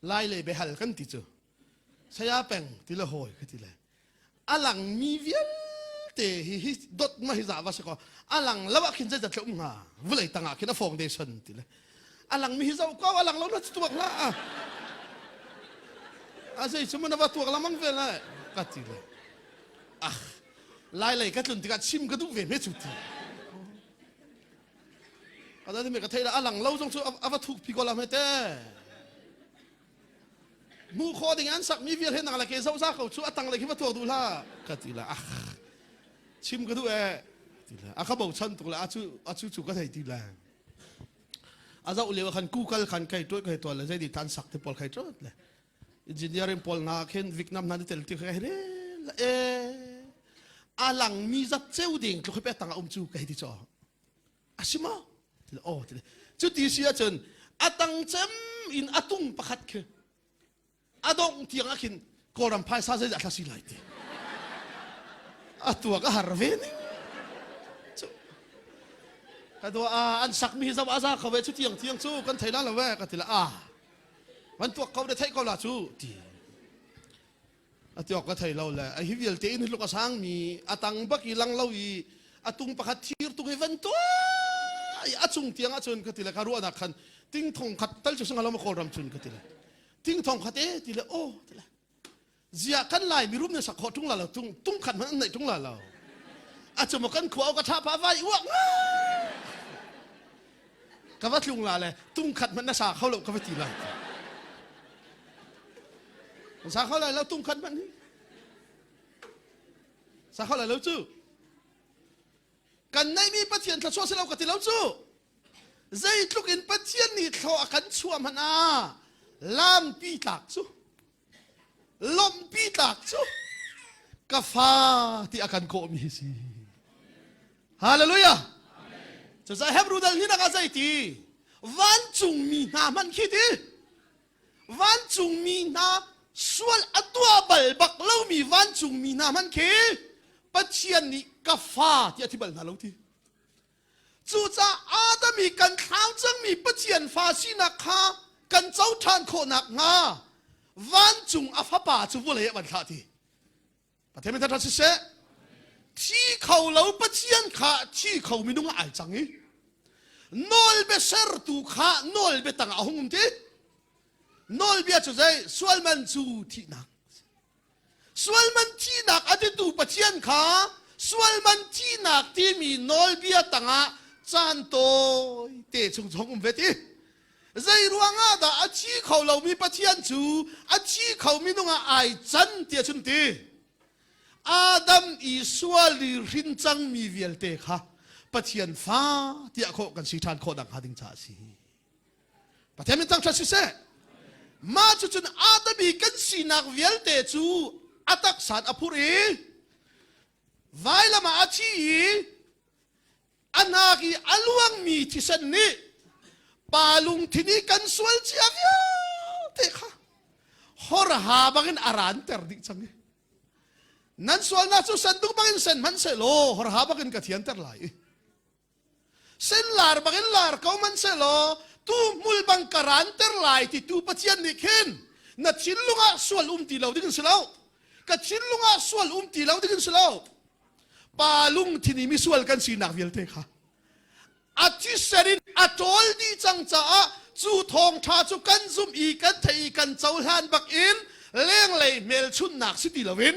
Lai le behal kan ti cu saya peng ti le hawi ka ti le a lang mi vialte hi hi dot ma hi za va si ko a lang lo ah khin zeizat tle um hnga vulei tangah khin a foundation ti le a lang mi hi zo ko a lang lo na tuak la a zei chu na va tuak lamang ve la ka ti le ah lai lei ka tlun tikah chim ka duh ve me chu ti ka da me ka thei la a lang lo zong chu a va thuk pi ko la me te mu kho ding an sak mi vial he nang la ke zo za ko chu atang le khi va tuak duh la ka ti la ah chim ka duh e ti la a ka bochan tuk la a chu a chu chu ka thei ti la a zoh lio khan Google khan kai tuai kai tual le zei di tan sak te pawl kai tuat le engineering pawl na khin Vietnam na tel ti kai re la e a lang mi zat cheu ding tluk pe tang a um chu kai ti cho asima ti o ti chu ti si ahcun atang cem in atung pakhat khi a dongh tiang ah khin Kawlram phaisa zeizah thla si lai ti a tuak a har ve ning cu ka dua a an sak mi hi zau a za kho ve cu tiang tiang cu kan thei la lo ve ka ti la a van tuak ko de thei ko la cu ti a tiok ka thei lo le a hi vialte in hluk a sang mi a tang bak i lang lo i a tung pakhat thir tung i van tuah i a cung tiang ah cun ka ti le ka ruahnak khan ting thong khat tal cu singa lo ma kawlram cun ka ti le ting thong khat e ti le o ti le zia kan lai mirum ne sak khawh tung la lo tung tung khat hmanh an neih tung la lo a cu maw kan khua ka tha pa vai uak ka va tlung la le tung khat hmanh na sa kho lo ka va ti lai sa kho lai lo tung khat hmanh hi sa kho lai lo cu kan neihmi Pathian thluachuah si lo ka ti lo cu zeitluk in Pathian nih thlaw a kan chuah hmanh ah lampi tlak cu lawmhpi tlak cu ka fa ti a kan kawhmi hi si hallelujah cucaah Hebrew dal hi nak ah zei ti vancungmi hna hmanh khi ti vancungmi hna sual a tuah bal bak lomi vancungmi hna hmanh khi Pathian nih ka fa ti a ti bal hna lo ti Cucaah Adam i kan thlau cangmi Pathian fa sinak kha kan co ṭhan khawh nakhnga vancung a fapa cu vawlei ah van thlah ti. Pathian min thangṭhat siseh. Thi kho lo Pathian kha thi kho minung ah ai cang i nawlbia sertu kha nawlbia tangah a hung um ti. Nawlbia cu zei? Sual man cu thihnak. Sualman thihnak a titu Pathian kha sualman thihnak timi nawlbia tangah caan tawi te chung zong um ve ti. Zei ruangah dah a thi kho lomi Pathian cu a thi kho minung ah ai can ti ahcun ti. Adam i sual i hrin cangmi vialte kha Pathian fa tiah khawh kan si ṭhan khawh nakhnga ding caah a si. Pathian min thangṭhat siseh. Mah cucun Adam i kan sinak vialte cu a taksa a phurh i vailam ah a thi i a hnak i a luangmi thisen nih pa lungthin i kan sual cia vialte kha horha bangin a ranter dih cang i nan sualnak cu senduk bangin sen hmanh sehlaw horha bangin ka thianter lai i Sen lar bangin lar ko man selaw tu hmul bang ka ranter lai ti tu Pathian nih khin na thinlung ah sual um ti lo ding in si lo. Ka thinlung ah sual um ti lo ding in si lo. Pa lungthin i misual kan sinak vialte kha a thisen in a ṭawl dih cang caah cu thawngṭha cu kan zumh i kan theih i kan cohlan bak in lenglei hmelchunhnak si ti loin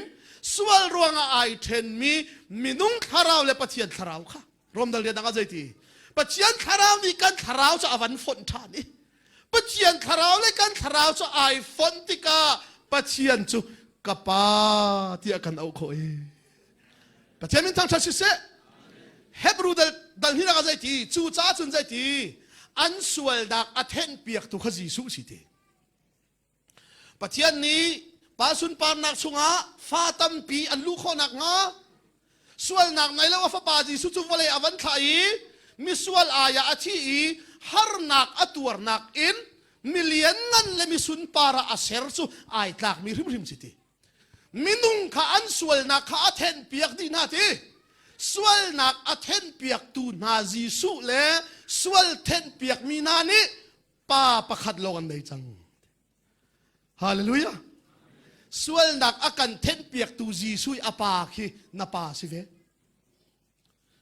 sual ruangah ai ṭhenmi minung thlarau le Pathian thlarau kha Romdal rian ah zeiti Pathian thlarau nih kan thlarau cu a van fonh ṭhan i Pathian thlarau le kan thlarau cu ai fonh tikah Pathian cu ka pa tiah kan auh khawh i Pathian min thangṭhat siseh Hebrew dal dal hi nak zeiti cu caah cun zeiti an sualnak a thenh piaktu kha Jesuh si ti Pathian nih Pa sunparnak chungah fa tampi an luh khawh nakhnga sualnak nei lo a fapa Jesuh cu vawlei a van thlah i misual ai ah a thi i harnak a tuarnak in milian ngan le misunpar ah a ser cu ai tlakmi hrimhrim si ti. Minung kha an sualnak kha a thenhpiak dih hna ti. Sualnak a thenhpiaktu hna Jesuh le sual thenhpiakmi hna nih pa pakhat lawng an nei cang. Hallelujah. Sualnak a kan thenhpiaktu Jesuh i a pa khi na pa si ve.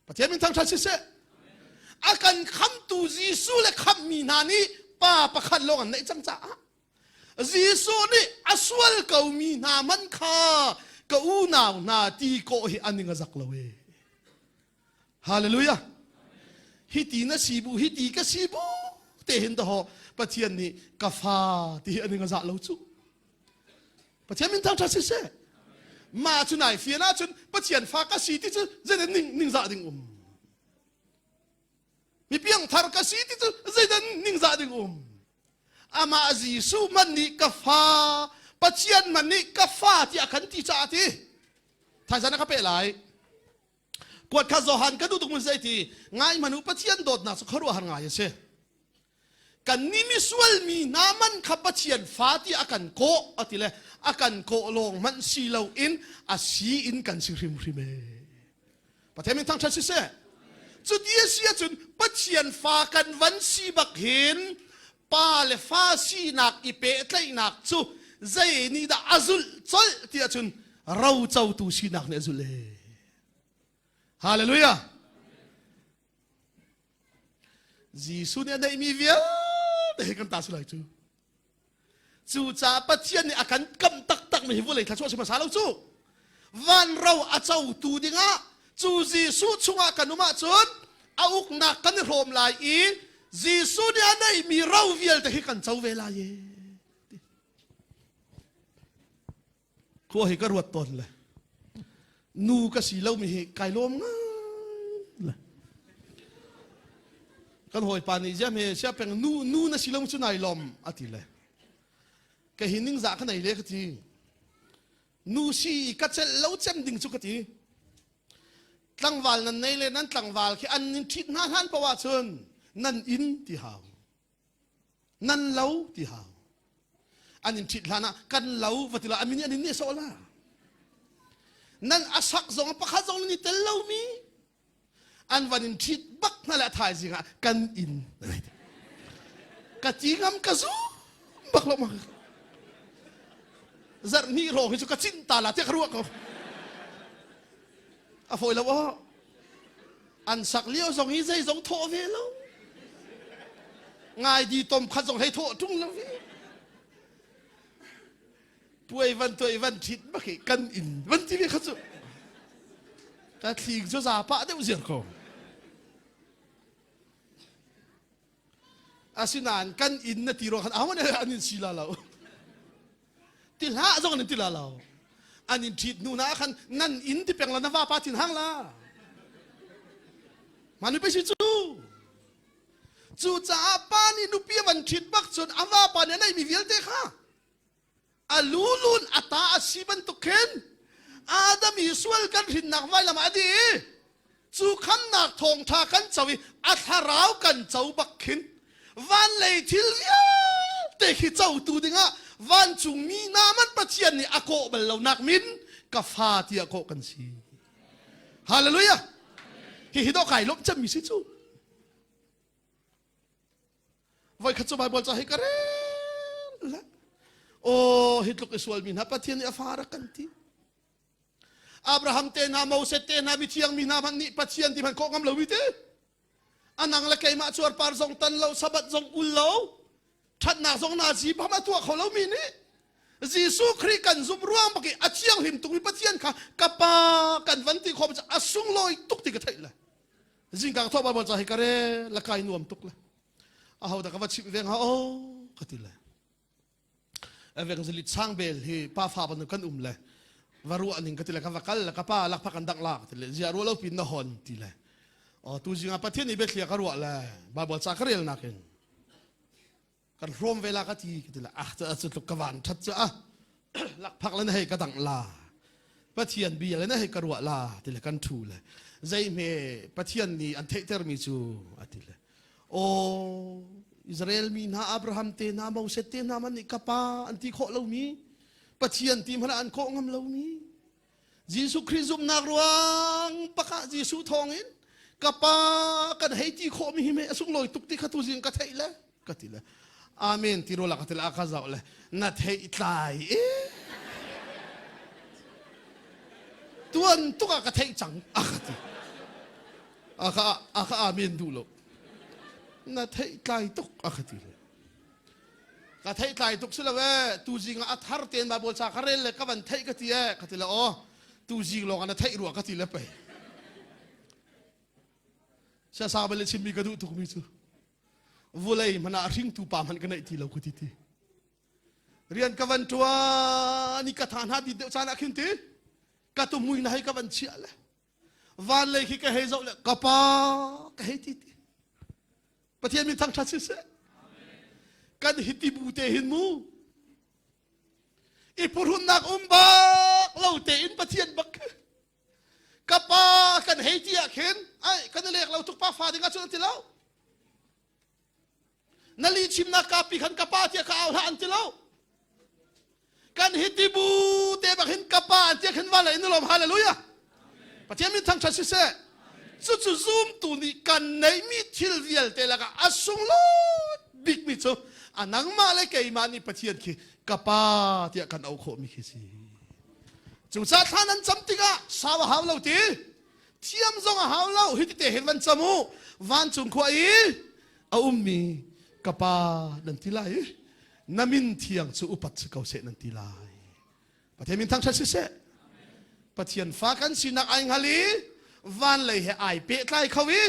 Pathian min thangṭhat siseh. A kan khamtu Jesuh le khamhmi hna nih pa pakhat lawng an neih cang caah Jesuh nih a sual komi hna man kha ka unau hna ti kawh hi an ning a zak lo e. Hallelujah. Hi ti na si bu, hi ti ka si bu te hin daho Pathian nih ka fa ti hi an ning a zah lo cu. Pathian min thangṭhat siseh. Mah cu nai fian ahcun Pathian fa ka si ti cu zeidah ning ningzah ding um. Mi piangthar ka si ti cu zeidah ningzah ding um. Amah Jesuh man nih ka fa, Pathian man nih ka fa tiah kan ti caah ti. Thaizan ka pe lai. Kuat kha Johan ka duh tuk mun zei ti ngai hmanu Pathian dawtnak cu khuaruahhar ngai a si. Kan nih misual mi hna man kha Pathian fa ti a kan kawh a ti le a kan kawh lawng hmanh si lo in a si in kan si hrimhrim e. Pathian min thangṭhat siseh. Cuti a si ahcun Pathian fa kan van si bak hin pa le fa sinak i pehtlaihnak cu zei nih dah a zulh colh ti ahcun rocotu sinak nih a zulh e. Hallelujah. Jesuh nih a neihmi vialte hi kan ta si lai cu. Cucaah Pathian nih a kan kamh taktak mi hi vawlei thluachuah si hmasa lo cu. Van ro a cotu dingah cu Jesuh chungah kan um ahcun a uknak kan i hrawm lai i Jesuh nih a neihmi ro vialte hi kan co ve lai e. Khua hi ka ruat tawn le nu ka si lomi hi kai lawm ngai le kan hawipa nih ziam he sia peng nu nu na si lo cu nai lawm a ti le ka hi ningzah ka nei le ka ti nu si ka celh lo cem ding cu ka ti tlangval nan nei le nan tlangval khi an nin ṭhit hna hlan paoh ahcun nan inn ti hau Nan lo ti hau. An in ṭhit hlan ah kan lo va ti la a min an in nih sawh la. Nan a sak zong pakhat zong nan i tel lomi an van in ṭhit bak hna le a thaizing ah kan inn ka ti ngam ka zum bak lo ma zarh hnih hrawng hi cu ka cinh ta la tiah ka ruah ko a fawi lo aw An sak lio zong hi zei zong thawh ve lo. Ngai di tom khat zong hei thawh ṭung lo hi. Puai van tuai van ṭhit bak hi kan inn van ti ve kha cu. Ka thling cu za pah deuh ziar ko. Asinain kan inn na ti ruang khan aho nih an in si la lo. Ti hlah zong an in ti la lo. An in ṭhit hnu na khan nan inn ti peng la na vapa thin hang la. Mah nupi si cu. Cucaah pa nih nupi a van ṭhit bak cun a vapa nih a neihmi vialte kha a lulun a ta a si bantuk khin Adam i sual kan hrinnak vailam ah a dih i cu khamnak thawngṭha kan co i a thlarau kan co bak khin van lei thil vialte khi cotu dingah vancungmi naman Pathian nih a kawh bal lonak min ka fa tiah kawh kan si. Hallelujah! Hihi dawh kai lawmh cemmi si cu. Voikhat cu Baibal ca hi ka rel le aw hi tluk i sualmi hna Pathian nih a fa rak kan ti. Abraham te hna Moses te hna mithiang mi hna hmanh nih Pathian ti hmanh kawh ngam lomi te. Anang le keimah cuarpar zong tan lo sabat zong ul lo ṭhatnak zong na zi pham a tuah kho lomi nih Jesuh Khrih kan zumh ruang bak i a thianghlim tukmi Pathian kha ka pa kan van ti khawh a sunglawi tuk ti ka theih le Zingka ka thawh Baibal ca hi ka re la kai nuam tuk le aho dah ka va chimh ve hnga o ka ti le evangelist sang bel hi pa fa bantuk kan um le va ruah ning ka ti le ka va kal le ka pa lakphak kan dang la ka ti le zia ruah lo pin na hon ti le o tu zinga pathian i biathlia ka ruah le Baibal ca ka rel nakin kan hrawm ve la ka ti ka ti le ah cu tluk ka van that cu ah. Lakphak le na hei ka dangh la. Pathian bia le na hei ka ruah la ti le kan thu le zeihme Pathian nih an theihtermi cu a ti le aw Israel mi hna Abraham te hna Moses te hna man nih ka pa an ti khawh lomi Pathian ti hmanh an khawh ngam lomi Jesuh Khrih zumhnak ruang pakah Jesuh thawngin ka pa kan hei ti khawh mi hi me a sunglawi tuk ti kha tu zing ka theih le ka ti le amen ti rola ka ti le a ka zau le na theih tlai e tuan tuk ah ka theih cang a ka ti a ka a ka amen duh lo na theih tlai tuk a ka ti le ka theih tlai tuk si lo e tu zing ah a thar tein Bible ca ka rel le ka van theih ka ti e ka ti le aw tu zing lawng ah na theih rua ka ti le pei siasa bal le chimmi ka duh tukmi cu vulei hmanh ah hringtu pa hmanh ka neih ti lo ka ti ti rian ka van ṭuan i ka tha hna dit deuh caan ah khin ti ka tumui na hei ka van chiah le van lei khi ka hei zoh le ka pa ka hei ti ti Pathian min thangṭhat siseh kan hiti bu te hin mu i phuhrunnak um bak lo tein Pathian bak ka pa kan hei ti ah khin ai kan i lek lo tuk pa fa ding ah cun an ti lo na li chimnak kapi khan ka pa tiah ka au hlah an ti lo kan hiti bu te bak hin ka pa an tiah khin va le in lawm hallelujah Pathian min thangṭhat siseh cucu zumtu nih kan neihmi thil vialte lakah a sunglawi bikmi cu a nangmah le keimah nih Pathian khi ka pa tiah kan auh khawhmi khi si cucaah thla nan cam tikah sau a hau lo ti thiam zong a hau lo hi tete hin van cam u vancung khua i a ummi ka pa nan ti lai i na min thiang cu upat si ko seh nan ti lai Pathian min thangṭhat siseh Pathian fa kan sinak ai hngal i van lei he ai pehtlai kho i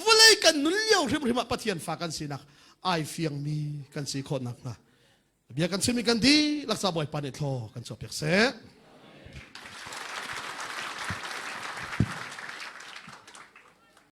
vulei kan nun lio hrimhrim ah Pathian fa kan sinak ai fiangmi kan si khawh nakhnga bia kan chimmi kan dihlak ca Bawipa nih thlaw kan chuahpiak seh.